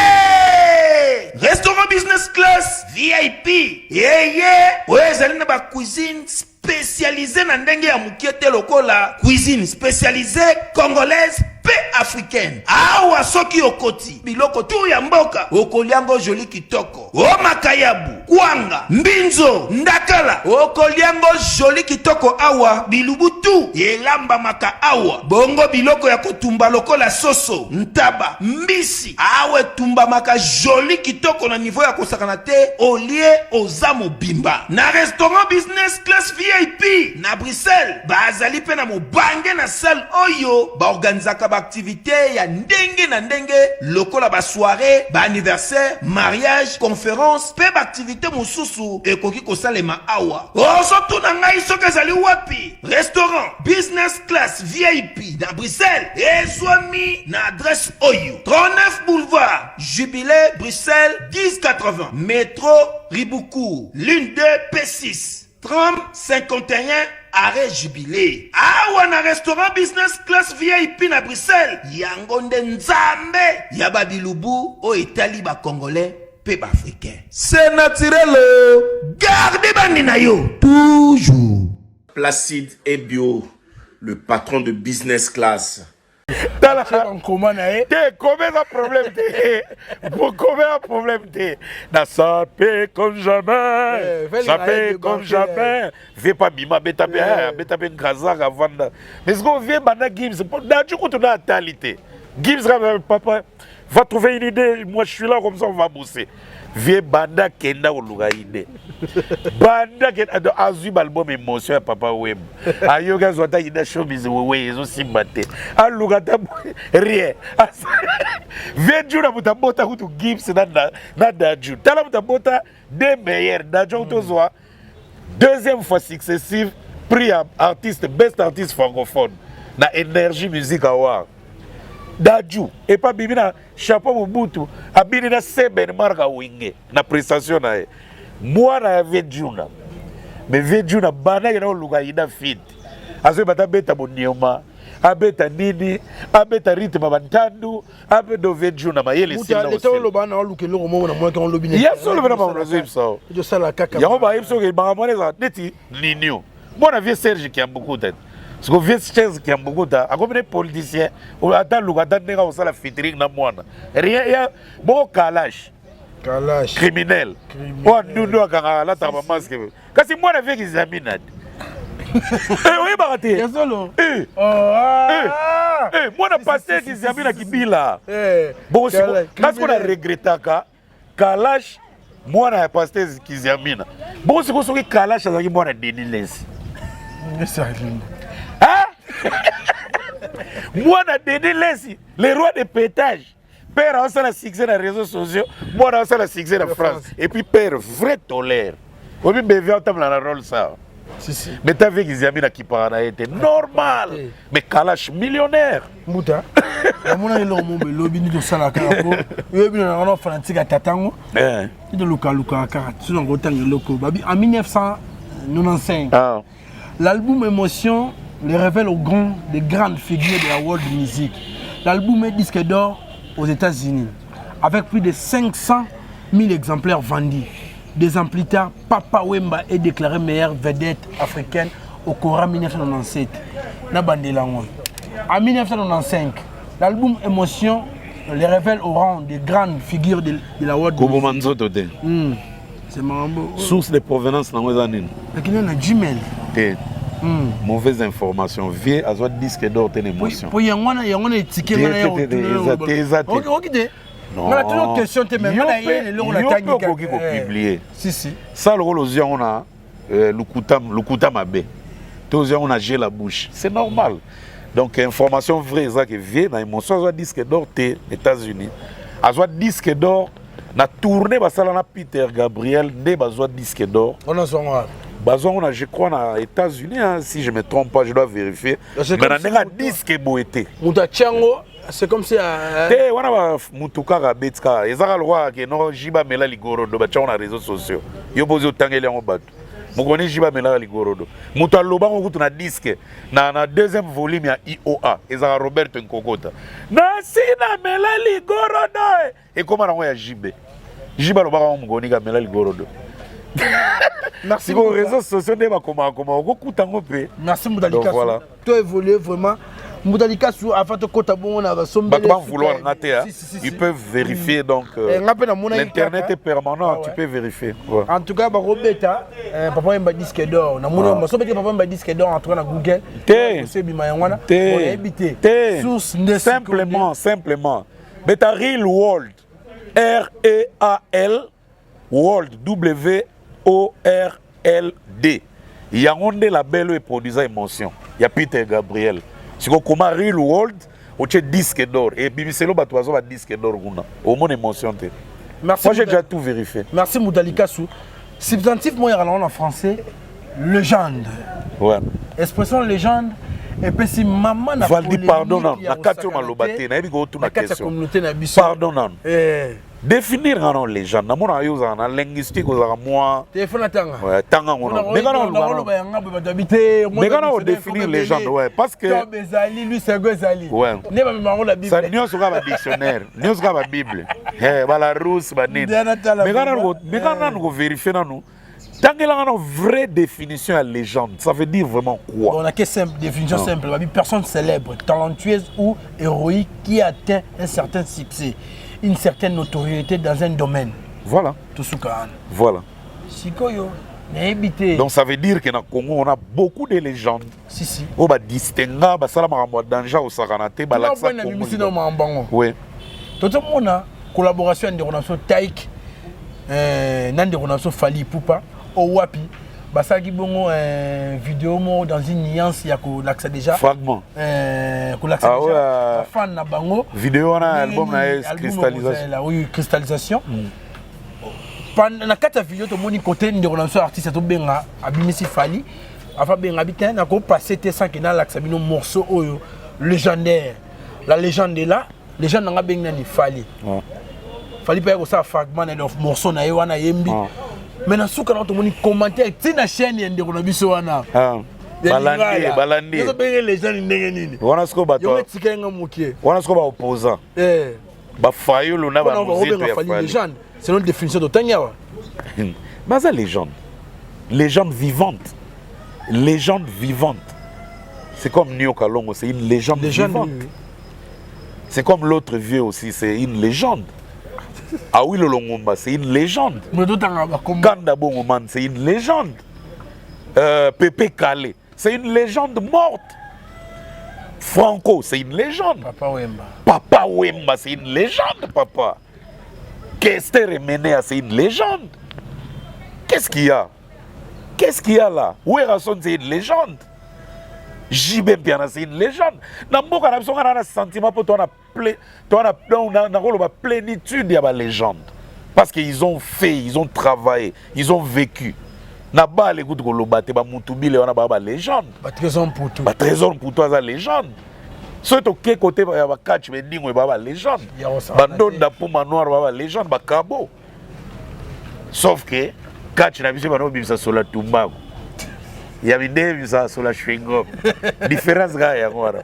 restaurant business class VIP yeye oyo ezali na bacuisine spécialisé na ndenge ya mokie te, lokola cuisine spécialisée congolaise mpe africaine. Awa soki okoti, biloko tu ya mboka okoliango joli kitoko: o makayabu, kwanga, mbinzo, ndakala, okoliango joli kitoko. Awa bilubu tu elambamaka awa. Bongo biloko ya kotumba lokola soso, ntaba, mbisi, awa etumbamaka joli kitoko na niveau ya kosakana te. Olie, oza mobimba. Na restaurant business class VIP na Bruxelles, bazali mpe na mobange na salle oyo baorganizaka baaktivité ya ndenge na ndenge, lokola basoirée, baanniversaire, mariage, conférence mpe baaktivité mosusu ekoki kosalema awa. Ozotuna ngai soki ezali wapi? Restaurant business class VIP na Bruxelles ezwami na adresse oyo: 39 boulevard Jubilé, Bruxelles 1080, métro Ribaucourt, ligne 2 P6, tram 51, arrêt Jubilé. Awa na restaurant business class VIP na Bruxelles, yango nde nzambe ya babilubu oyo etali bacongolais mpe baafricain. C'est naturel, garde bandi na yo toujours. Placide Ebio, le patron de business class. Tala. Nkoma na ye. Te, kome eza problème te, kome eza problème te na sape comme jamais. Sape comme jamais, vie pa bima, abeta mpe, abeta mpe ngazaka, avanda. Mais sikoyo vie banda Gims Dadju kutu na atali te. Gims kaka: "Papa, va trouver une idée, moi je suis là, comme ça on va bosser." Vie banda kenda koluka idée, banda kenda, azwi baalbum Émotion ya Papa Wemba, ayoki, azwa ata ida showbiz wewe, ezosimba te, aluka ata rien. Vie Djuna, moto abota kutu Gims na Dadju. Tala, moto abota deux meilleurs, Dadju akuti ozwa deuxième fois successive prix ya artiste, best artiste francophone na Énergie Music Award. Dadju epa abimi na chapeau Mobutu, abini na seben marka Wenge na prestation na ye, mwana ya vie Djuna. Mais vie Djuna bandaki na koluka ida feat, azoyeba ta beta bonioma. Abeta nini? Abeta rythme bantandu, abe do vie na mayele sila. Leta oloba na oluka eloko moko na mwana olobi ne. Ya solo bena ba nazo yebisa. Tosala kaka. Yango ba yebisa ke makambo wana ezala neti ninio. Mwana vie Serge Kiambukuta. Siko vie Serge Kiambukuta akomi ne politicien, ata luka ata ndenge akosala featuring na mwana. Rien ya boko kalash. Kalash. Criminel. Oyo ndundu akangaka alataka ba masque. Kasi mwana vie kizamina te. Eh, oyebaka te. Ya solo. Eh. Oh, ah. Eh, eh, mwana pasteur kizamina kibila. Eh. Bongo siko nga siko na regretaka Kalash mwana ya pasteur Kiziamina. Bongo siko soki Kalash azalaki mwana Denis Lessi. Hein? Mwana Denis Lessi, le roi de pétage. Père asala succès na réseaux sociaux, mwana asala succès na France. Et puis père vrai tolère. Obi bevi atamla na rôle ça. Si, si. Mais t'as vu Kiziamina qui parle a été normal. Mais Kalash millionnaire. Mbuta. Namona eloko moko elobi nini tosala kaka po oyebi na yango fanatique ya tatango nini tolukalukaka kaka so nango otanga eloko babi en 1995 ah. L'album Émotion le révèle au grand des grandes figures de la world music. L'album est disque d'or aux États-Unis avec plus de 500 000 exemplaires vendus. Deux ans plus tard, Papa Wemba est déclaré meilleure vedette africaine au Cora 1997. Na bandelango. En 1995, l'album Émotion le révèle au rang des grandes figures de la world Koboma nzoto te. C'est makambo. Source de provenance nango eza nini? Nakina na Gmail. Te. Mauvaise information. Vie azwa disque d'or te na émotion. Po yango wana yango na étiquette wana ya eza te eza te. Oki te. Nga na toujours question te mais nga na ye eloko na tangi kaka. Yo mpe okoki ko publier. Si si. Ça lokola ozwi yango na euh, lokuta lokuta mabe. To ozwi yango na j'ai la bouche. C'est normal. Donc information vraie eza que vie na émotion azwa disque d'or te États-Unis. Azwa disque d'or na tournée basala na Peter Gabriel nde bazwa disque d'or. On a son bazwa yango na je crois na États-Unis hein, si je me trompe pas je dois vérifier. Mais na ndenge ya disque boye te. Moto atia yango c'est comme si euh... te wana ba mutu kaka abeti kaka eza kaka lokola ke no jiba amela ligorodo batya yango na réseaux sociaux yo mpo ozi otangeli yango bato mokoni jiba amelaka ligorodo moto aloba yango kutu na disque na, na deuxième volume ya ioa ezalaka roberto nkokota nasi namela ligorodo ekoma nango ya jibe jibe alobaka yango mokoni kamela ligorodo Merci sikoyo réseaux sociaux nde bakomaka koma okokuta yango mpe Merci Mbuta Donc, Likasu. voilà. To évoluer vraiment. Mbuta Likasu avant tokota bongo na basombele. bato bavouloir nga te hein. Si, si, si, si. ils peuvent vérifier donc euh, Eh, nga mpe namonaki l'internet kaka. est permanent Ah ouais. tu peux vérifier ouais. En tout cas bakobeta eh, papa Wemba disque d'or. Namoni Ah. basombeli papa Wemba disque d'or en tout cas na Google. Te. Osebima yango wana. Te. Oyebi te. Te. Source nde simplement simplement beta real world R E A L world W O R L D yango nde label oyo eproduisa émotion ya Peter Gabriel siko koma real world otie disque d'or ebimiselo bato bazwa ba disque d'or kuna omona émotion te. Merci. Moi j'ai déjà tout vérifié. Merci Mbuta Likasu. Substantif moi en français légende. Ouais. Expression légende epesi mama na Valdi pardon nanu na kati oyo maloba te nayebi kootuna question communauté na biso pardon nanu eh. définir nga nano légende namonaka yo ozalaka na linguistique ozalaka mwa telefone atanga ouais, tanga ngo nano meka naloba yanga boye bato babi te meka na kodéfinir légende ouais, parce que tob ezali lui sego ezali ouais. nde bamema yango na bible nyonso kaka badictionnaire nyonso kaka babible eh, balarousse banini meka nanu koverifie nanu tangelanga na vraie définition ya légende ça veut dire vraiment quoi bon, on a que simple définition Non. simple babi personne célèbre talentueuse ou héroïque qui atteint un certain succès une certaine notoriété dans un domaine voilà tosuka wana voilà sikoyo nayebi te donc ça veut dire que na Congo on a beaucoup de légendes si si oyo badistinga basala makambo ya danger osakana te balakisa na Congo bimisi na makambo yango oui tozomona collaboration ya ndeko na biso Taik eh, na ndeko na biso Fally Ipupa oyo wapi basalaki bongo eh, video moko dans une nuance ya kolakisa déjà fragment eh, kolakisa Ah, déjà ouais, euh, bafan na bango video wana ndenge album na ye nini album cristallisation ekozala, oui cristallisation na kati ya video tomoni kote ndeko na biso artiste tobenga abimisi Fally afa benga bi te nakopasse te sans ke nalakisa bino morceau oyo légendaire la légende est là légende nanga abengi nani Fally Ouais. Fally mpe ya kosala fragment na donc morceau na ye wana ayembi Ouais. mais na suka na tomoni commentaire ti na chaîne ya ndeko na biso wana Ah. Balandi, balandi. Ezobenge légende ndenge nini? Wana sikoyo bato Yango etikali nga mokie. Wana sikoyo baopposant. Eh. Bafayulu na bamozito ya Fally Fally. légende selon définition totangi awa. Baza légende. Légende vivante. Légende vivante. C'est comme Nyoka Longo, c'est une légende, Légende, vivante. oui, oui. C'est comme l'autre vieux aussi, c'est une légende. Awilo Longomba, c'est une légende. Kanda Bongoman, c'est une légende. Pépé Kalé, c'est une légende morte. Franco, c'est une légende. Papa Wemba. Papa Wemba, c'est une légende, papa. Kester Emeneya, c'est une légende. Qu'est-ce qu'il y a? Qu'est-ce qu'il y a là? Werrason, c'est une légende. JB Mpiana, c'est une légende. Na mboka na biso nga na sentiment po to na to na donc na nakoloba plénitude ya ba légende. Parce qu'ils ont fait, ils ont travaillé, ils ont vécu. Na bale kutu koloba te ba mutu bile wana ba ba légende. Ba Trésor Mputu. Ba Trésor Mputu aza légende. Soki toke kote ya ba catch bedingo ba ba légende. Ba ndonda Puma Noir ba ba légende, ba kabo. Sauf que catch na biso bana obimisa sola tumbaku. Ya midele bisa sola chewing-gum. Différence kaka yango wana.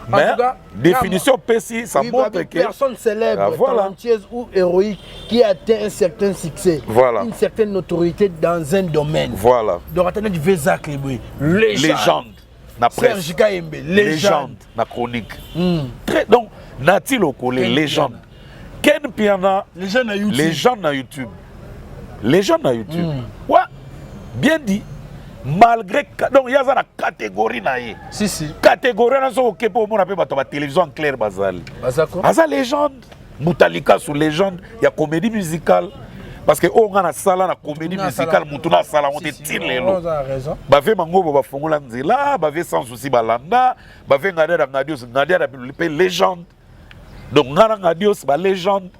Mais En tout cas, définition précise, ça oui, montre Babi, que personne célèbre, Ah, voilà. talentueuse ou héroïque qui atteint un certain succès, Voilà. une certaine notoriété dans un domaine. Voilà. Donc attendez du Vézac, légende. Légende. Na presse. Serge Kayembe, légende. Légende. Na chronique. Très, donc, Nati Lokole, Ken légende. Ken Piana, légende na YouTube. Légende na YouTube. Légende na YouTube. Ouais, bien dit. Malgré donc il y a la catégorie na ye. Si si. Catégorie na so okepe omona pe bato ba télévision en clair bazali. Bazako. Aza légende. Mutalika sous légende, il y a comédie musicale. Parce que on a sala na comédie Mutu na musicale, sala. mutu na sala on Si, te si, tire on lelo. a raison. Bave mangobo bafongola nzela, bave sans souci balanda, bave ngadiara ngadios, ngadiara pe légende. Donc ngana ngadios ba légende.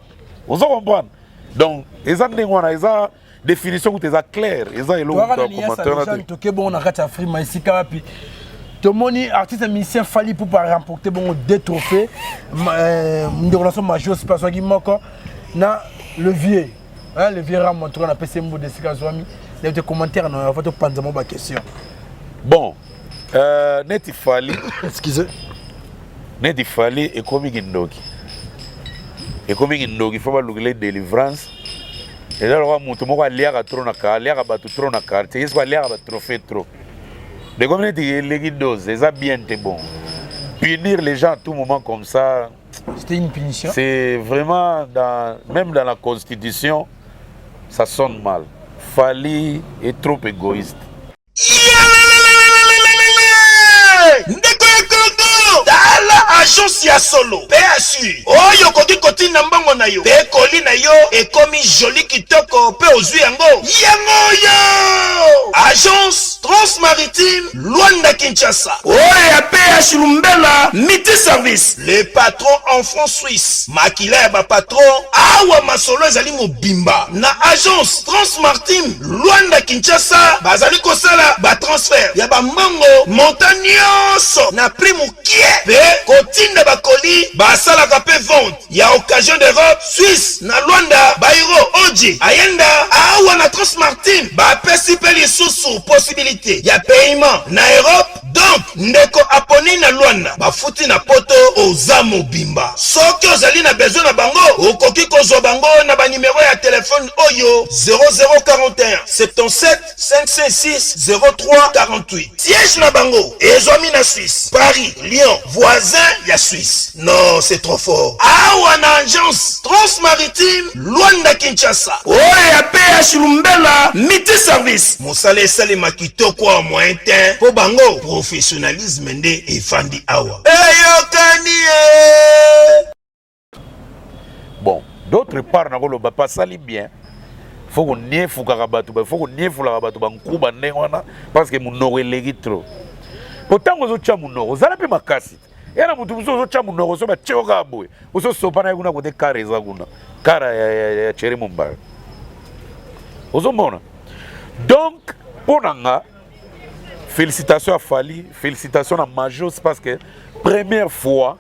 Vous comprendre? Donc eza ndenge wana eza définition kutu eza claire, eza eloko Toyaka na kutu ya Niasa commentaire na légende te. toke bongo na kati ya Afrima esika wapi tomoni artiste musicien Fally Ipupa remporter bongo deux trophées. Ndeko na so Majos mpe azwaki moko na le vieux, hein, le vieux Ram. En tout cas napesi mbote esika azwami. Nayebi te commentaire na yo avant topanza mo baquestion. Bon, neti Fally, excusez, neti Fally ekomi kindoki, ekomi kindoki, fo balukela délivrance. Eza lokola moto moko aliaka trop na aliaka bato trop na quartier, ye soki aliaka batrophée trop, dekomi neti eleki dose, eza bien te. Bon, punir les gens à tout moment comme ça, c'était une punition. C'est vraiment même dans la constitution, ça sonne mal. Fally est trop égoïste. Ndeko ya Kongo, tala agence ya solo PSU oyo okoki kotinda mbongo na yo mpe koli na yo ekomi joli kitoko mpe ozwi yango. Yango oyo agence Transmaritime Lwanda Kinshasa oyo ya PH Lumbela Multi Service, le patron en franc suisse, makila ya bapatron. Awa masolo ezali mobimba na agence Transmaritime Lwanda Kinshasa. Bazali kosala batransfert ya bambongo montant nyonso na prix mokie mpe kotinda bakoli. Basalaka mpe vente ya occasion d'Europe, Suisse na Lwanda, baeuro oji ayenda. Awa na Transmartime bapesi mpe lisusu possibilité ya paiement na Europe. Donc ndeko aponi na Lwanda, bafuti na Poto, oza mobimba. Soki ozali na besoin na bango, okoki kozwa bango na banimero ya telefone oyo: 0041 77 556 03 48. Siège na bango ezwami na Suisse, Paris, Lyon, voisin ya Suisse. Non, c'est trop fort. Awa na agence Transmaritime Lwanda Kinshasa oyo ya PH Lumbela Multi Service, mosala esalema kitoko ya moyen te mpo bango professionnalisme nde efandi awa. Eyokani ye. Bon, d'autre part nakoloba pasali bien, fo koniefukaka bato, fo koniefulaka bato bankuba ndenge wana, parce que monoko eleki trop. Po ntango ozotya monoko, ozala mpe makasi te. Ya na motu mosusu ozotya monoko so batie yo kaka boye, ozosopa na ye kuna kote kare eza kuna kara ya Thierry Mombaya, ozomona. Donc mpo na nga, félicitation à Fally, félicitation na Majos, parce que première fois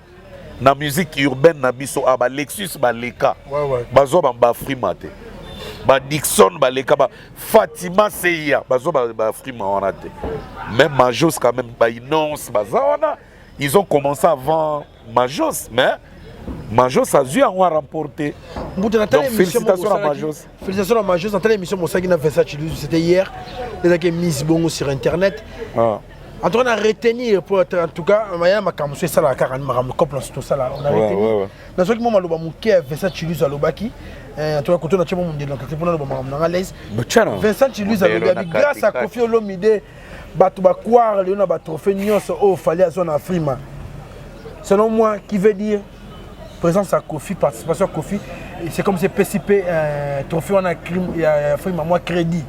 na musique urbaine na biso a balexus baleka, bazwa bafrima te. Ba Dixon baleka, ba Fatima Seya bazwa baAfrima wana te. Même Majos quand même, baInnoss baza wana, ils ont commencé avant Majos, mais Majos azwi yango, a remporté. Donc félicitations à Majos. Félicitations à Majos. Natala émission mosalaki na Vincent Chiluzu, c'était hier, ezalaki mise bongo sur internet. Ah. En tout cas, on a retenir pour être, en tout cas, maya makambo so esalaka kaka makambo couple nyonso tosala, on a retenir na soki mo maloba moke ya Vincent Chiluzu alobaki. En tout cas, koto na tie mo mondelo na kati mpona aloba makambo nanga lese. Vincent Chiluzu alobi abi grâce à Koffi Olomide bato bakware lelo na batrophée nyonso oyo Fally azwa na Afrima. Selon moi, qui veut dire présence à Koffi, participation à Koffi, c'est comme si epesi mpe trophée wana ya Afrima mwa crédit.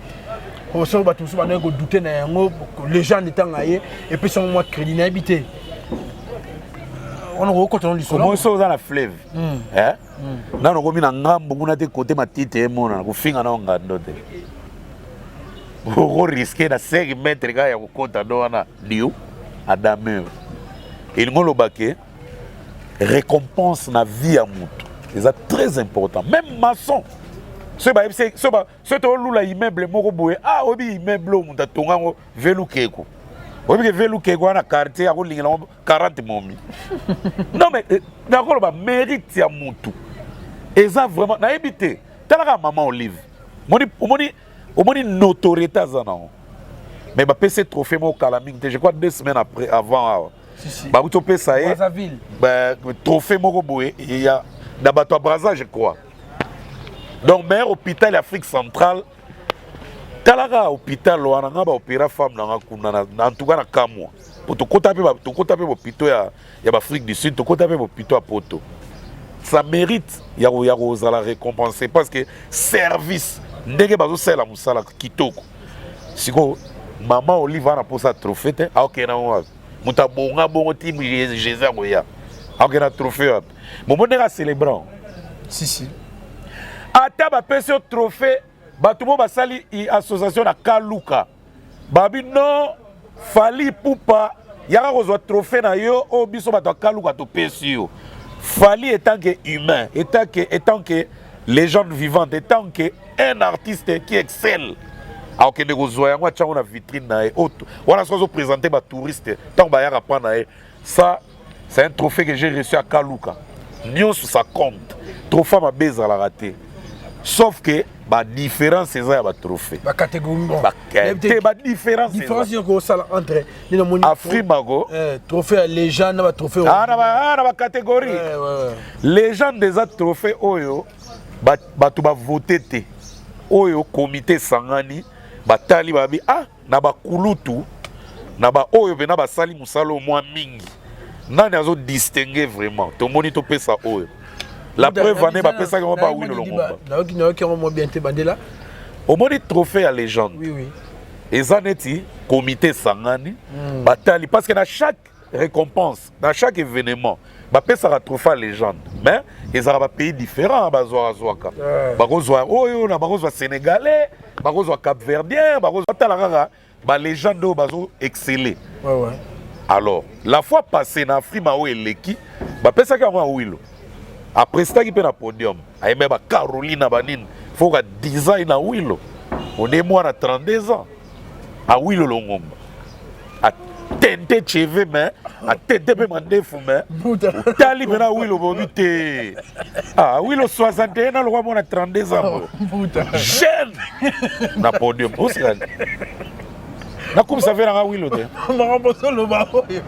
Soki bato mosusu bandaki kodouter na yango, légende ntango ye epesi yango mwa crédit, nayebi te wana kokota no lisolo. Omoi so oza na fleuve, nano okomi na ngambo kuna te, kote matite emonana, kofinga nao ngando te, okorisquer na 5 mètre kaka ya kokota ndo wana liu adameur. Elingi oloba ke récompense na vie ya motu eza très important. Même maçon, soki bayebisi, soki tolula immeuble moko boye, ah, oyebi immeuble oyo moto atonga yango velukeko, oyebi ke velukeko wana quartier akolingela yango 40 momi. Non mais nakoloba mérite ya motu eza vraiment, nayebi te. Talaka mama Olive, omoni, omoni, omoni notoriété aza nango, mais bapesi trophée moko kala mingi te, je crois 2 semaines après, avant awa bakuti opesa ye trophée moko boye ya na bato ya Braza, je crois. Donc meilleur hôpital ya Afrique centrale. Talaka hôpital wana, nga baopéra femme nanga kuna. En tout cas na kamwa po tokota mpe, tokota mpe bopito ya baAfrique du Sud, tokota mpe bopito ya poto. Ça mérite ya kozala récompensé parce que service ndenge bazosalela mosala kitoko. Sikoyo mama Olive wana mposa trophée te, aokende nango wapi? Moto abonga bongo ti Jésus akoya, aokende na trophée wapi? Momo ndenge acélébrant. Si si. Ata bapesi yo trophée, bato mo basali association na Kaluka, babi non, Fally Ipupa, yaka kozwa trophée na yo oyo biso bato ya Kaluka topesi yo. Fally, étant que humain, étant que légende vivante, étant que un artiste qui excelle, akokende kozwa yango, atyango na vitrine na ye wana. Soki azoprésente batouriste ntango bayaka mpa na ye, ça c'est un trophée que j'ai reçu à Kaluka. Nyonso ça compte. Trophée mabe ezalaka te, sauf que badifférence eza ya batrophée. Bacatégorie. Te, badifférence. Différence nyoko osala entre nini omoni? Afrimako. Trophée ya légende na batrophée. Na bacatégorie. Légende eza trophée oyo bato bavote te, oyo komité esangani, batali, babi ah, na bakulutu na baoyo mpena basali mosala oyo mwa mingi, nani azodistingue vraiment, tomoni topesa oyo. La preuve ane bapesaki yango bawino Longomba. Nayoki yango mwa bien te, bandela. Omoni trophée ya légende? Oui. Eza neti komité esangani, batali, parce que na chaque récompense, na chaque événement, bapesaka trophée ya légende, mais ezalaka bapays différent bazwaka zwaka. Bakozwa oyo na bakozwa sénégalais, bakozwa capverdien, bakozwa, tala kaka balégende oyo bazo exceller. Alors la fois passée na Afrima oyo eleki, bapesaki yango ya Wilo, aprestaki mpe na podium, ayembe bacaroline na banini, foka design na Wilo onde mwana 32 ans Awilo Longomba atente cheve, mais atente mpe mandefu, mais otali mpena Awilo bobi te. Ah, Awilo 61 alokwa mwana 32 ans bo jeune na podium. Osikani nakumisa ve nanga Awilo te. Makambo ozoloba oyo.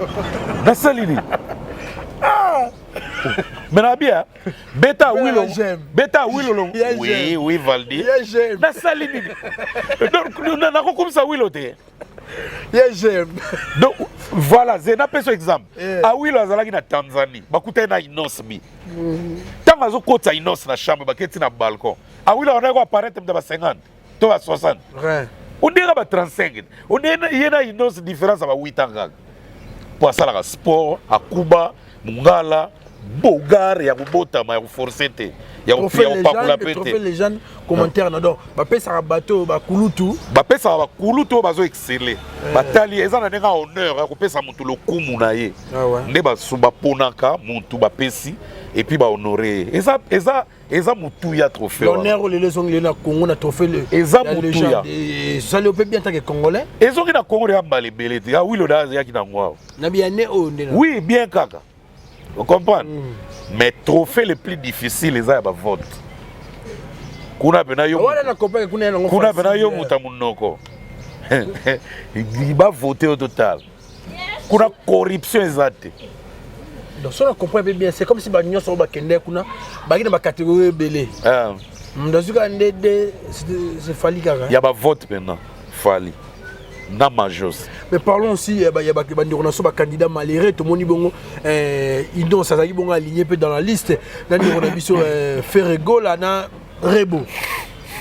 Nasali nini? Mais na bia beta Awilo, beta Awilo lo. Oui, Valdi, nasali nini? Donc nakokumisa Awilo te. Ye j'aime. Donc voilà, ze napesa exemple. Awilo azalaki na Tanzanie, bakutaki na Innoss'B. Ntango azokotisa Innoss na chambre, baketi na balcon, Awilo akondaki koapparaître muta ba 50 to ba 60, ondenge ba 35, ondenge ye na Innoss différence ya ba 8 ans kaka, mpo asalaka sport, akuba mongala. Bogar ya kobotama ya koforce te ya kopakola mpe te. Légende commentaire na donc bapesaka bato bakulutu, bapesaka bakulutu oyo bazo exceller eh. Batali eza na ndenge ya honneur ya kopesa motu lokumu na ye ah nde baponaka motu bapesi et puis bahonore ye. Eza eza eza motuya trophée. L'honneur oyo lelo ezongi lelo na Congo na trophée le eza motuya. Ezali mpe bien tant que Congolais. Ezongi na Congo ya mbala ebele te. Awilo da azalaki nango awa. Na biyane oyo nde oui bien kaka. Vous comprenez Mais trophée le plus difficile eza ya bavote. Kuna pena yo wana na comprendre kuna yango. Kuna pena yo moto ya monoko bavote au total. Kuna corruption eza te. Donc so na comprendre bien, c'est comme si banyonso oyo bakende kuna baki na bacatégorie ebele. Moto nde de c'est Fally kaka. Ya bavote mpena Fally na Majos. Mais parlons aussi ya bandeko na so bacandidat malheureux tomoni bongo Inonce azalaki bongo aligné mpe dans la liste na ndeko na biso Ferre Gola na Rebo.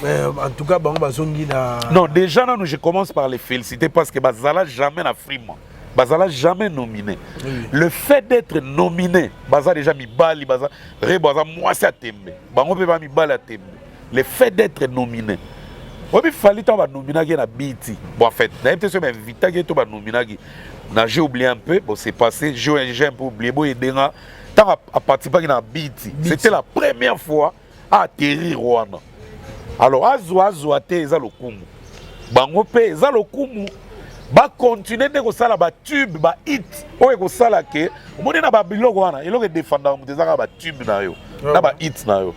En tout cas bango bazongi na Non, déjà nanu je commence par les féliciter parce que bazala jamais na Frima, bazala jamais nominé oui. Le fait d'être nominé, baza déjà mibali, baza Rebo aza mwasi ya tembe, bango mpe ba mibali ya tembe. Le fait d'être nominé, oyebi Fally ntango banominaki ye na BET, bon, en fait nayebi te soki bainvitaki ye to banominaki na, j'ai oublié un peu, bon, c'est passé, j'ai un peu oublié. Boyedenga ntango aparticipaki na BET, c'était la première fois atterrir wana. Alors azwa azwa te, eza lokumu, bango mpe eza lokumu. Bakontinue nde kosala batube, bahit oyo ekosala ke omoni na babiloko wana. Eloko edefendaka moto eza kaka batube na yo na bahit na yo.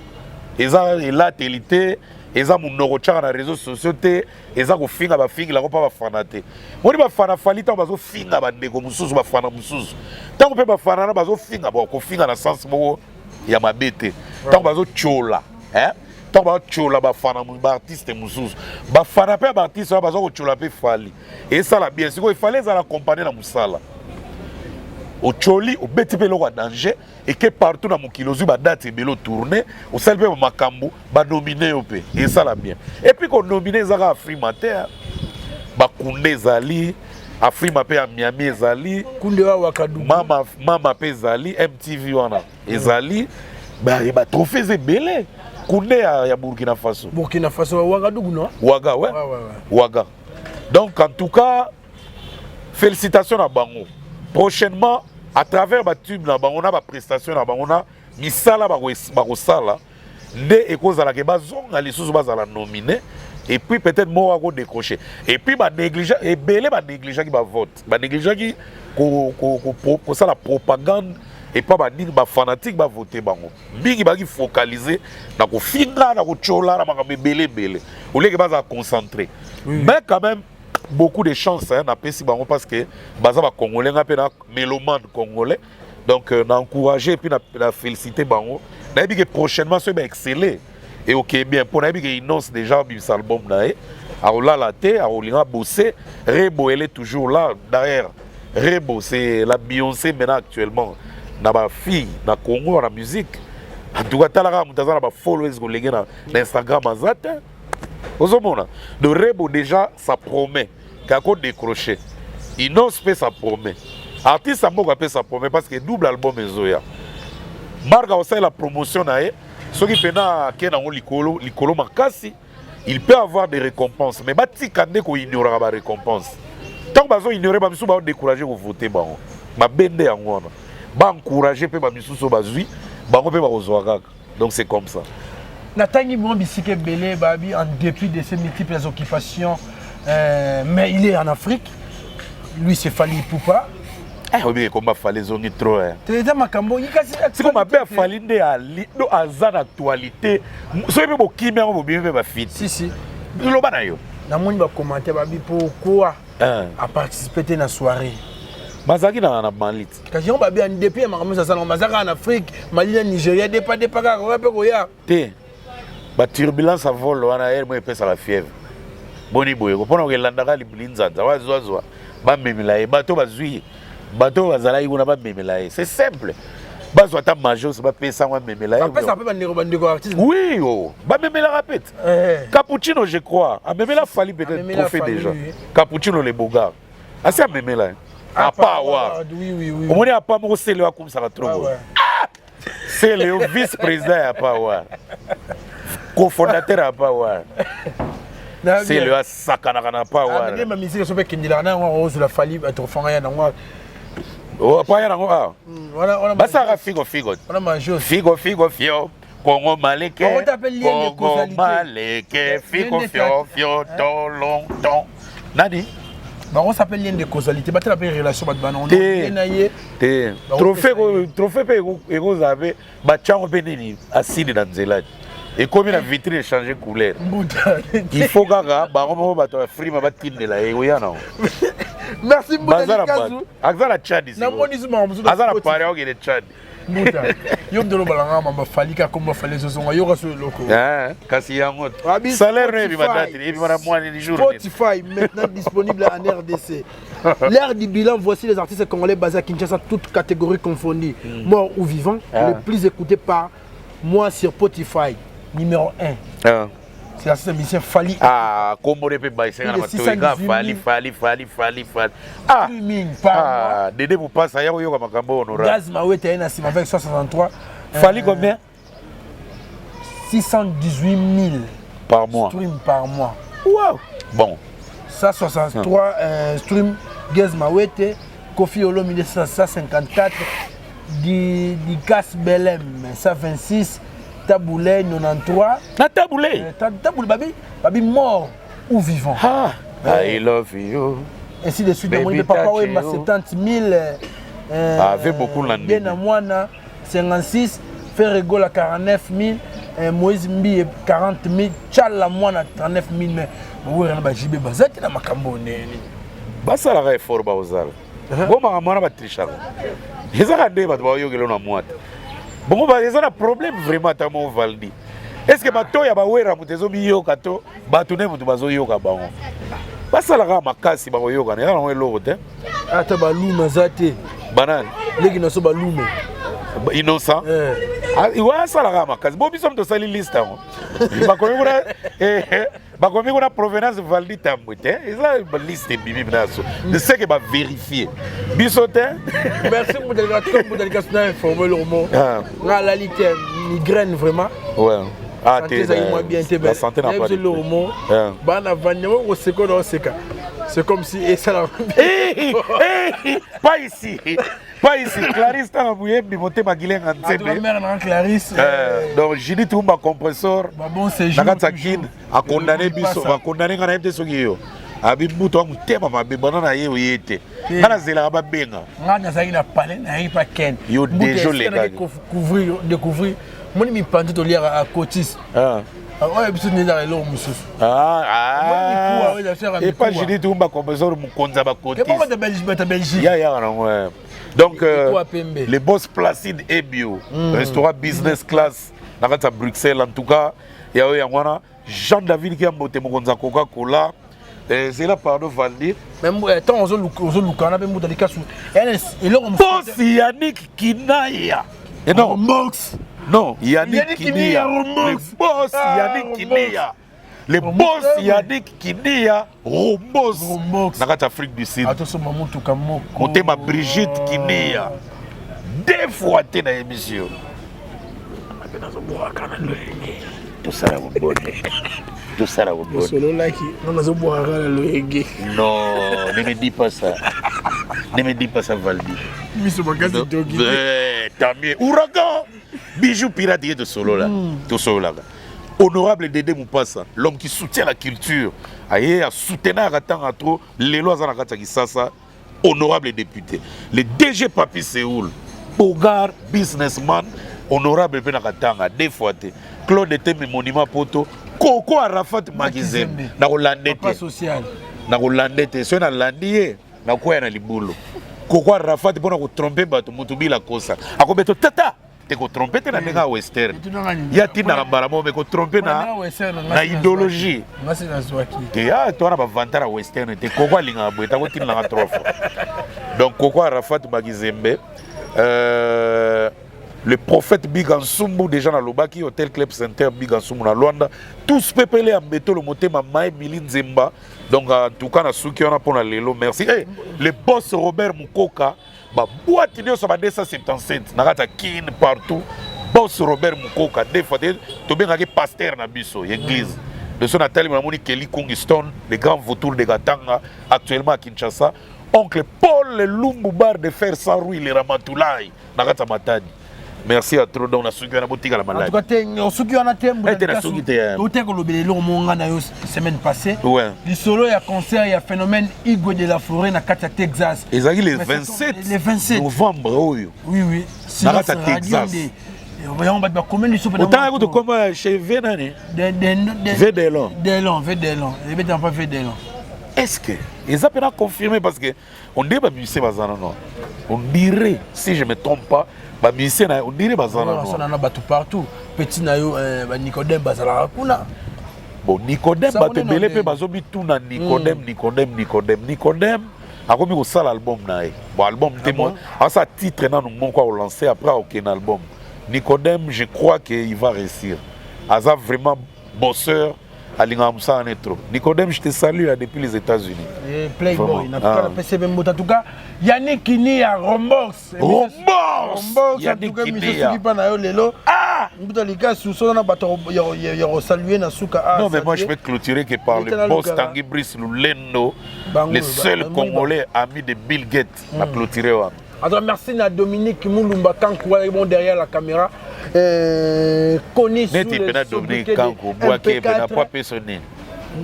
Eza elateli te, eza monoko tiaka na réseaux sociaux te, eza kofinga bafingelako mpa bafana te. Moni bafana Fally ntango bazofinga bandeko mosusu, bafana mosusu ntango mpe bafana na bazofinga, bon, kofinga na sens moko ya mabe te, ntango bazotiola, ntango bazotiola bafana baartiste mosusu, bafana mpe ya baartiste wana baza kotiola mpe Fally, esala bien. Sikoyo efali ezala accompagné na mosala. Otioli, obeti mpe eloko ya danger eke partout na mokili, ozwi badate ebele, otourne, osali mpe bamakambo, banomine yo mpe, esala bien. Et puis konomine eza kaka Afrima te, bakunde ezali, Afrima mpe ya Miami ezali. Kunde wa Wakadugu. Mama, mama mpe ezali, MTV wana ezali, batrophée eza ebele. Kunde ya Burkina Faso. Burkina Faso, Wagadugu, non? Waga, ouais. Ouais. Waga. Donc en tout cas félicitations na bango. Prochainement, à travers batube na bango na baprestation na bango na misala bakosala nde ekozalaka bazonga lisusu, bazala nominé et puis peut-être moko akodécrocher. Et puis banéglige ebele, banégligeaki bavote, banégligeaki kosala propagande epa banini, bafanatique bavote bango mingi. Baki focaliser na kofinga, na kotiola, na makambo ebele ebele, oleke bazala concentré. Mais quand même beaucoup de chance, hein, napesi bango parce que baza bacongolais, nga mpe na mélomane congolais. Donc na encouragé et puis na félicité bango. Nayebi ke prochainement soki baexceller et ok bien, mpo nayebi ke Inonce déjà abimisa album na ye, akolala te, akolinga bosser. Rebo, elle est toujours là derrière. Rebo, c'est la Beyoncé maintenant actuellement na bafille na Congo na musique. En tout cas talaka moto aza na bafollowers kolenge na Instagram aza te. Ozomona de Rebo déjà, ça promet kako décrocher. Inonce mpe ça promet, artiste ya mboka mpe ça promet parce que double album ezoya. Mark akosalela promotion na ye. Soki mpena ake nango likolo likolo makasi, il peut avoir des récompenses. Mais batika nde koignoraka barécompense. Ntango bazoignore, bamisusu baodécourage kovote bango mabe nde yango wana. Baencourage mpe bamisusu oyo bazwi, bango mpe bakozwa kaka. Donc c'est comme ça. Natangi mwa bisika ebele babi en dépit de ses multiples occupations, mais il est en Afrique, lui c'est Fally Ipupa. Oyebi ekomba Fally ezongi trop. Eza makambo. Siko mabe ya Fally nde do aza na actualité. Soki mpe bokimi yango, bobimi mpe bafiti. Si si. Loba na yo. Namoni bacommentaire babi pourquoi aparticipe te na soirée. Bazalaki na Mali ti. Kasi yango babi en dépit ya makambo nyonso asalanga, baza kaka na Afrique, Mali na Nigeria, depa depa kaka oya mpe koya. Te, baturbulence ya vol wana ere mo epesaka fièvre. Boni boye mpona kokelandaka linzanza wazwazwa, bamemela ye bato bazwi, bato oyo bazalaki kuna bamemela ye. C'est simple, bazwa ata majos, bapesa yango, amemela ye. Bapesa mpe bandeko artiste. Oui, oh, bamemelaka pe te. Cappuccino, je crois, amemela Fally peut-être trophée déjà. Cappuccino le Bogar asi amemela ye apa wa. Omoni apa moko sele akumisaka trop. Celeo vice président ya Power. Cofondateur ya Power. Celeo asakanaka na Power. Ah, mais musique so pe kendela na ngo ozula Fally bato fanga ya nango. Oh, pa ya nango ah. Hmm, Basaka figo figo. Wana major. Figo figo fio. Congo maleke. Congo maleke figo fio fio tolong ton. Nani? Bango s'appelle lien de causalité batala mpe relation bato bana te na ye te trophée trophée mpe ekozala mpe batyango mpe nini asili na nzela ekomi na vitrine echange couleur il faut kaka bango moko bato ya frima batindela ye oya nango merci mbuta aza na tchad aza na paris akokende tchad mbuta yo mpe olobala nga mamba fali ka komba fali ezozonga yoka so eloko eh, kasi yango salaire no ebima date ebima na mwa nini jour Spotify maintenant disponible en RDC l'ère du bilan voici les artistes congolais basés à Kinshasa toutes catégories confondues mm. morts ou vivants ah. les plus écoutés par moi sur Spotify numéro 1 ah. C'est la musicien Fally. Ah, kombo ne pe ba esenga na matoyi ka Fally Fally Fally Fally Fally. Ah, streaming par ah, Dede Mupasa ya koyoka makambo honorable. Gaz Mawete aye na sima avec 163. Fally combien? 618 000 par mois. Stream par mois. Wow. Bon. 163 stream Gaz Mawete, Koffi Olomide 154, Dikas Belem 126, Taboulay 93. Na Taboulay? Taboulay babi, babi mort ou vivant. Ah, I love you. Ainsi de suite, namoni papa Wemba 70 000. Ah, avait beaucoup na Bena Mwana 56, Ferre Gola 49 000, Moïse Mbiye 40 000, Tshala Mwana 39 000 mais bowera na ba JB baza te na makambo nini. Basalaka effort bakozala. Bo makambo wana batrichaka. Ezaka nde bato bayokelo na mwata. Bongo eza na problème vraiment ata mo Valdi. Est-ce que bato ya bawera moto ezomiyoka to bato nde moto bazoyoka bango? Basalaka makasi bakoyokana eza nango eloko te. Ata balume aza te. Banani? Leki na so balume. Innocent? Eh. Asalaka makasi. Bo biso moto osali liste yango. Bakomi kuna bakomi kuna provenance Valdi Tambwe te. Eza liste ebimi naso. De ce que ba vérifier. Biso te. Merci Moutalika, tout Moutalika suna informé le mot. Nga lali te migraine vraiment. Ouais. Ah, santé ezali mwa bien te la santé n'a pas de le mot. Bana vandi yango koseka na oseka. C'est comme si esala pas ici. Pas ici. Clarisse tanga muyembi motema gilenga nzembe. Mère na Clarisse. Donc Judith Umba compresseur. Ba bon séjour. Na kati ya Kin a condamné biso, ba condamné nga na ye te soki yo. Abi mbuto wa motema mabe bana na ye oye te. Nga nazelaka babenga. Nga nazalaki na palais nayaki pa Ken. Yo déjà olekaki. Couvrir, découvrir. Moni mipanzi toliaka à Cotis. Ah. Oyo biso nde ezalaka eloko mosusu. Ah, ah. Epa Judith Umba compresseur mokonzi ya ba Cotis. Bato Belgique. Ya ya nango. Donc les boss Placide Ebio, restaurant business class na kati ya Bruxelles en tout cas ya oyo yango wana Jean David Kiambote mokonzi ya Coca-Cola. Zela pardon Valdir. Mais tant ozoluka wana mpe mbuta likasu eloko boss Yannick Kinaya. Et non. Rombox. Non, Yannick Kindia. Rombox. Le boss Yannick Kindia. Le boss Yannick Kindia Rombos. Rombox. Na kati Afrique du Sud. Atosomba motuka moko. Motema Brigitte Kindia. Deux fois te na émission. Nazobwaka na loyenge. Tosala bobone. Tosala bobone. Osololaki nga nazobwaka na loyenge. Non, ne me dis pas ça. Ne me dis pas ça, Valdi. Miso makasi toki. Tant mieux. Ouragan! Bijou pirate ye tosolola. Tosololaka. Honorable Dédé Mupasa, l'homme qui soutient la culture. Aye a soutenir atanga trop lelo aza na kati ya Kisasa. Honorable député. Le DG Papi Séoul, Bogar businessman, honorable pe na Katanga, deux fois te. Claude Teme monument poto, Koko Arafat Makizembe, na kolande te. social. Na kolande te, soki nalandi ye, nakwea na libulu. Koko Arafat mpona kotrompe bato, motu bila kosa. Akobeto tata te kotrompe te na ndenge ya western. Ye atindaka mbala moko me kotrompe na idéologie. Te ah to wana bavantara western te. Koko alingaka boye ta kotindaka trois fois. Donc Koko Arafat Makizembe, le prophète Biga Nsumbu déjà na lobaki Hotel Club Center Biga Nsumbu na Luanda, tous pepele ya Mbetolo motema Mae Mili Nzemba. Donc en tout cas na suki wana pona lelo merci. Hey, le boss Robert Mukoka. Baboite nyonso ba 277 na kati ya Kin partout. Boss Robert Mukoka, deux fois te tobengaki pasteur na biso ya église. De so natali namoni Kelly Kungiston, le grand vautour de Katanga, actuellement à Kinshasa. Oncle Paul Lumbu bar de fer sans rouille le Ramatoulaye na kati ya Matadi. Merci à trop donc nasuki wana botikala malade. En tout cas te osuki wana te mbuta. Te nasuki te. Eh. Ote kolobela eloko moko nga na yo semaine passée. Ouais. Lisolo ya concert ya phénomène Igwe de la forêt na kati ya Texas. Ezalaki le 27 le 27 novembre oyo. Oui oui. Na kati ya Texas. Yango bato bakomeli biso otanga kutu komba chez V nani? Vdelon. Delon, Vdelon. Ebetama pas Vdelon. Est-ce que eza pena confirmé parce que on dirait ba musiciens baza nano on dirait si je me trompe pas ba musiciens na on dirait baza nano baza nano bato partout petit na yo euh, ba Nicodème bazalaka kuna bon Nicodème bato ebele mpe bazomituna Nicodème hmm. Nicodème Nicodème Nicodème akomi kosala album na ye bon album te ah bon? asala titre nanu moko akolance après akokende album Nicodème je crois que il va réussir aza vraiment bosseur alingaka mosala ne trop nicodème je te salue hein, depuis les états-unis eh, playboy na ah. napesi mpe mbote en tout cas yannick kinia rombox rombox yannick kinia soki mpa na yo lelo ah mbuta likasu solo na bato ya kosalue na suka ah, non mais moi je peux clôturer que par le boss Tanguy Brice Lulendo le seul congolais ami de Bill Gates na clôturer wana. Alors merci na Dominique Mulumba Kankou bon derrière la caméra. Euh, connu sous Neti pena Dominique Kankou boake pena po apeso nini?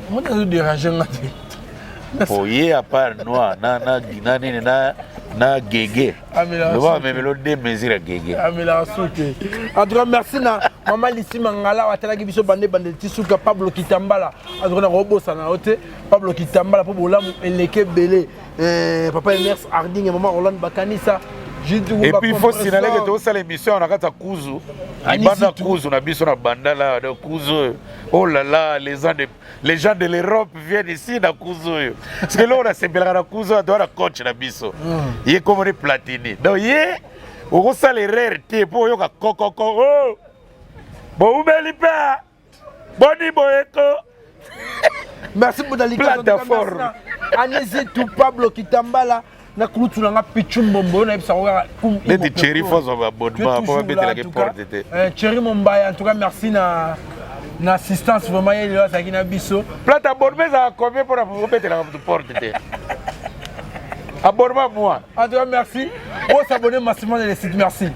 Moi nazo déranger nga te. Po ye à part noir na na na nini na na gege. Loba amemelo deux mesures ya gege. Amelaka suki. En tout cas merci na Mama Lisi Mangala atalaki biso bande bande ti suka Pablo Kitambala. En tout cas nakobosana yo te Pablo Kitambala po bolamu eleki ebele. Eh, papa Emers Harding et maman Roland Bakanisa. Et puis il faut signaler que tosala émission na kati ya kuzu libanda kuzu na biso na bandala de kuzu oyo oh là là les gens de, les gens de l'Europe viennent ici na kuzu oyo parce que eloko nasepelaka na kuzu oyo toa na coach na biso hmm. ye komoni platini donc ye okosala erreur te mpo oyoka kokoko oh! boumeli mpe boni boye ko merci Boudalika plateforme Anizi tout Pablo Kitambala na kulutu na nga Pichu Mbombo na yebisa kaka neti Thierry Fozo ba abonnement po babetelaki porte te eh, Thierry Mombaya en tout cas merci na na assistance vraiment ye lelo azalaki na biso plate abonnement ezalaka combien mpona obetelaka motu porte te abonnement moi en tout cas merci bosabonne massivement dans les sites merci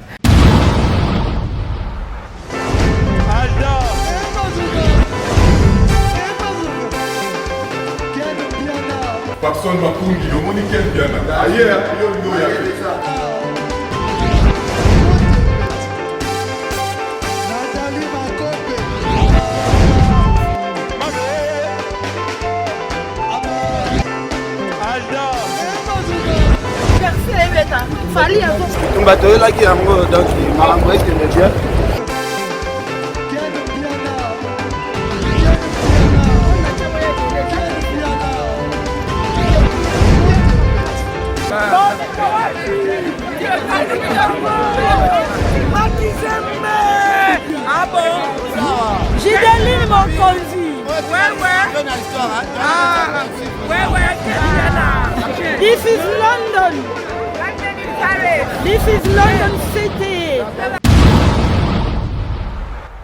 Papson Makungi, omoni Ken Mpiana aye yo olingi oya te. Bitumba toyelaki yango donc makambo ekende bien. Ah bon Gideline Mokonzi. Ouais, ouais. Ah, ouais, ouais. This is London. This is London City.